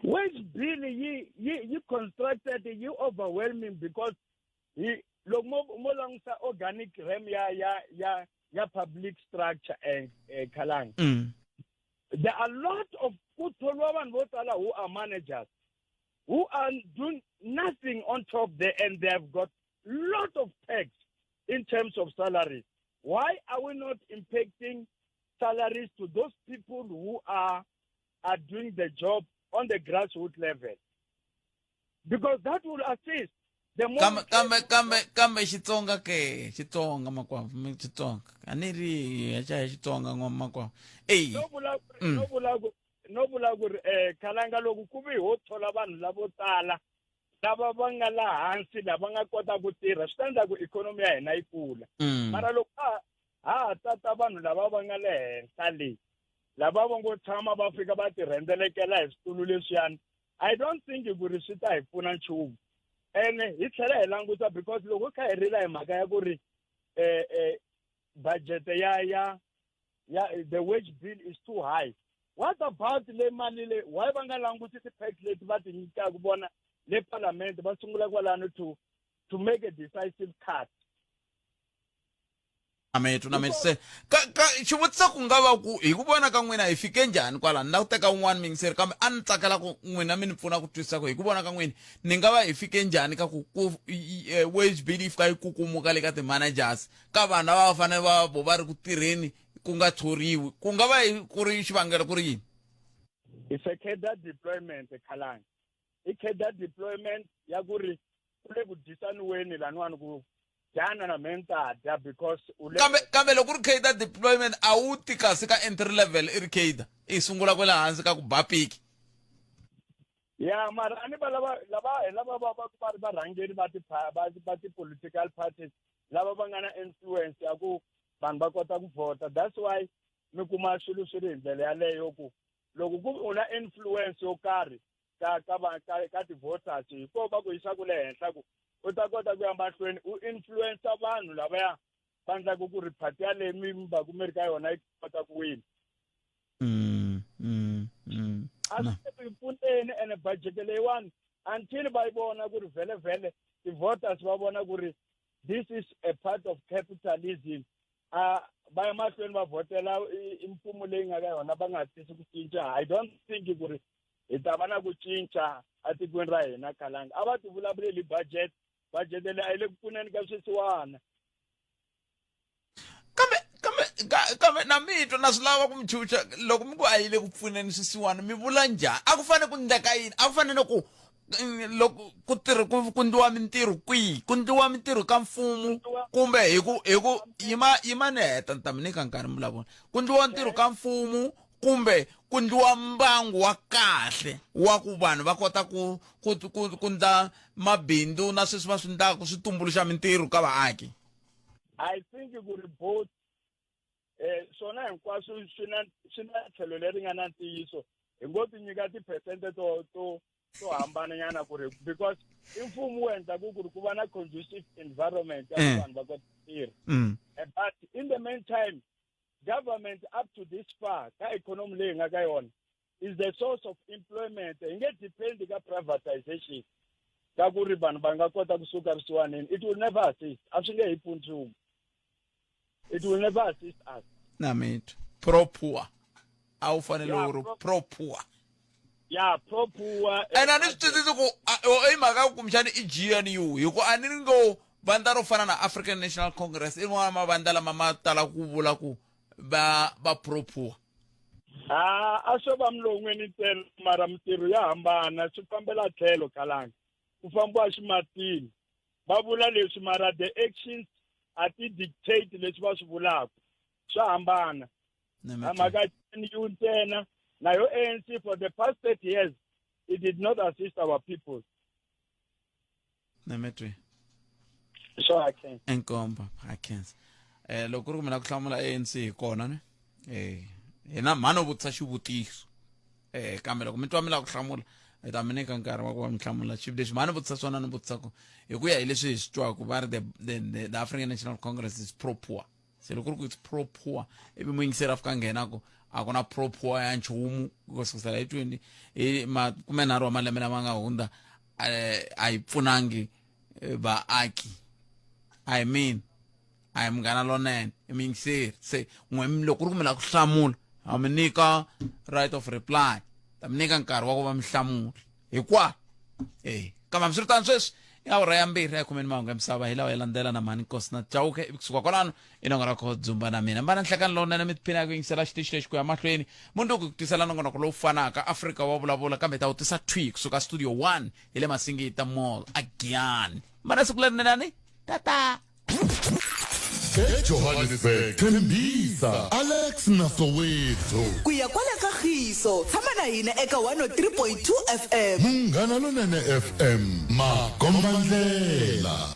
Wage bill yi constructed, yi overwhelming, because hi loko mo langusa organigram ya public structure and Khalanga, there are a lot of ku tholiwa vanhu vo tala who are managers who are doing nothing on top there, and they have got lot of tax in terms of salaries. Why are we not impacting salaries to those people who are doing the job on the grassroots level? Because that will assist the more.
Kambe Xitsonga ke, Xitsonga makwavo, Xitsonga a ni ri xa Xitsonga n'wa makwavo, eyi.
No vula ku ri Khalanga, loko ku vi ho thola vanhu lavo tala lava va nga la hansi, lava nga kota ku tirha, swi ta endla ku ikhonomi ya hina yi kula. Mara loko a ha tata vanhu lava va nga le henhla le, lava va ngo tshama va fika va ti rhendzelekela hi switulu leswiyani, I don't think ku ri swi ta hi pfuna nchumu. Ene hi tlhela hi languta, because loko kha hi rila hi mhaka ya ku ri budget ya the wage bill is too high, what about le mali le? Why va nga languti ti-tax leti va ti nyikaka vona le parliament, va sungula kwalano to make a decisive cut?
Amethu na methu se ka xivutiso ku nga va ku, hi ku vona ka n'wina, hi fike njhani kwalano? Ni la ku teka un'wana muyingiseri, kambe a ni tsakela ku n'wina mi ni pfuna ku twisisa ku hi ku vona ka n'wina ni nga va hi fike njhani ka ku wage bill yi fika yi kukumuka le ka ti-managers, ka vanhu lava va fanele va vo va ri ku tirheni ku nga thoriwi? Ku nga va ku ri xivangelo ku ri yini?
It's a cadre deployment, Khalanga. I cadre deployment ya ku ri ku le ku dyisaniweni laniwani, ku dyana na menta dya, because u le
Kambe loko ku ri cadre deployment, a wu ti kasi ka entry level i ri cadre, i sungula kwale hansi ka ku ba piki.
Ya, mara a ni va lava lava hi lava va ri varhangeri va ti-political parties, lava va nga na influence ya ku vanhu va kota ku vhota. That's why mi kuma swilo swi ri hi ndlela yaleyo, ku loko ku u na influence yo karhi ka va ka ti-voters, hi ko va ku yisa ku le henhla ku u ta kota ku ya mahlweni u influencer vanhu lavaya va endlaku ku ri party yaleyo mi va ku mi ri ka yona yi kota ku wina. A swi pfuneni. Ene budget leyiwani, until va yi vona ku ri vhele vhele ti-voters va vona ku ri this is a part of capitalism, a va ya mahlweni va vhotela i mfumo leyi nga ka yona, va nga tisi ku cinca. I don't think ku ri hi ta va na ku cinca etikweni ra hina, Khalanga. A va ti vulavuleli budget. Budget leyi a yi le ku pfuneni ka swisiwana.
Kambe na mi twa na swi lava ku mi chucha loko mi ku a yi le ku pfuneni swisiwana, mi vula njhani? A ku fanele ku ndleka yini? A ku fanele ku loko ku tirhi ku ndliwa mintirho kwihi? Ku ndliwa mintirho ka mfumo kumbe hi ku yima yima, ni heta, ni ta mi nyika nkarhi mi vulavula. Ku ndliwa ntirho ka mfumo kumbe ku ndliwa mbangu wa kahle wa ku vanhu va kota ku ndla mabindzu na sweswi va swi ndlaku swi tumbuluxa mintirho ka vaaki?
I think ku ri both. Swona hinkwaswo swi na tlhelo leri nga na ntiyiso. Hi ngo ti nyika tiphesente to hambananyana ku ri because i mfumo wu endla ku ri ku va na conducive environment ya ku vanhu va kota ku tirha. But in the meantime, government up to this far ka economy leyi nga ka yona is the source of employment. Hi nge depend ka privatization ka ku ri vanhu va nga kota kusuka vusiwaneni. It will never assist, a swi nge hi pfuni nchumu. It will never assist us.
Na mitwa pro poor, a wu fanele u ri pro poor.
Ya, pro poor.
Ene a ni swi twisisi ku i mhaka ya ku kumbexani i GNU, hi ku a ni ri ngo vandla ro fana na African National Congress i rin'wana mavandla lama ma tala ku vula ku va pro poor.
Ha, a swo va milon'weni ntsena, mara mintirho ya hambana, swi fambela tlhelo, Khalanga. Ku fambiwa ximatini. Va vula leswi, mara the actions a ti dictate leswi va swi vulaka.
Swa hambana. A mhaka GNU ntsena na yo ANC for the past 30 years it did not assist our people.
Nemetwe.
Sure, I can.
Enkomba, I can. Eh loko ku ri ku mina ku hlamula ANC hi kona ne? Eh hina mhani u vutisa xivutiso. Eh kambe loko mi twa mi lava ku hlamula hi ta mi nyika nkarhi wa ku va mi hlamula xi leswi mhani vutisa swona ni vutisa ku hi ku ya hi leswi hi swi twaka va ri the, the, the, the African National Congress is pro poor se loko ku ri ku it's pro poor ivi muyingiseri a fika nghena ku a ku na pro poor ya nchumu ku sukisela hi 20 hi makumenharhu wa malembe lama nga hundza eh, a yi pfunangi eh, vaaki i mean a hi munghana lonene i muyingiseri se n'we loko ku ri ku mi lava ku hlamula ha mi nyika right of reply ta mi nyika nkarhi wa ku va mi hlamula hikwalo e kambe hambiswiritano sweswi i awara ya mbirhi ya khumeni mahungu ya misava hi lawa ya landzela na mhani nkosi na chauke ivi kusuka kwalano i nongonoko dzumba na mina mbana nhlekani lowunene mi tiphina ku yingisela xitichi lexi ku ya mahlweni mundzuku ku tisela nongonoko lowu fanaka afrika wa vulavula kambe ta wu tisa thwi kusuka studio 1 hi le masingita mall agiyani mbana siku lerinenani tata
ejohannesburg tembisa alex na soweto
ku ya kwala ka khiso tshama na hina eka 103.2 fm
munghana lonene fm makombandlela.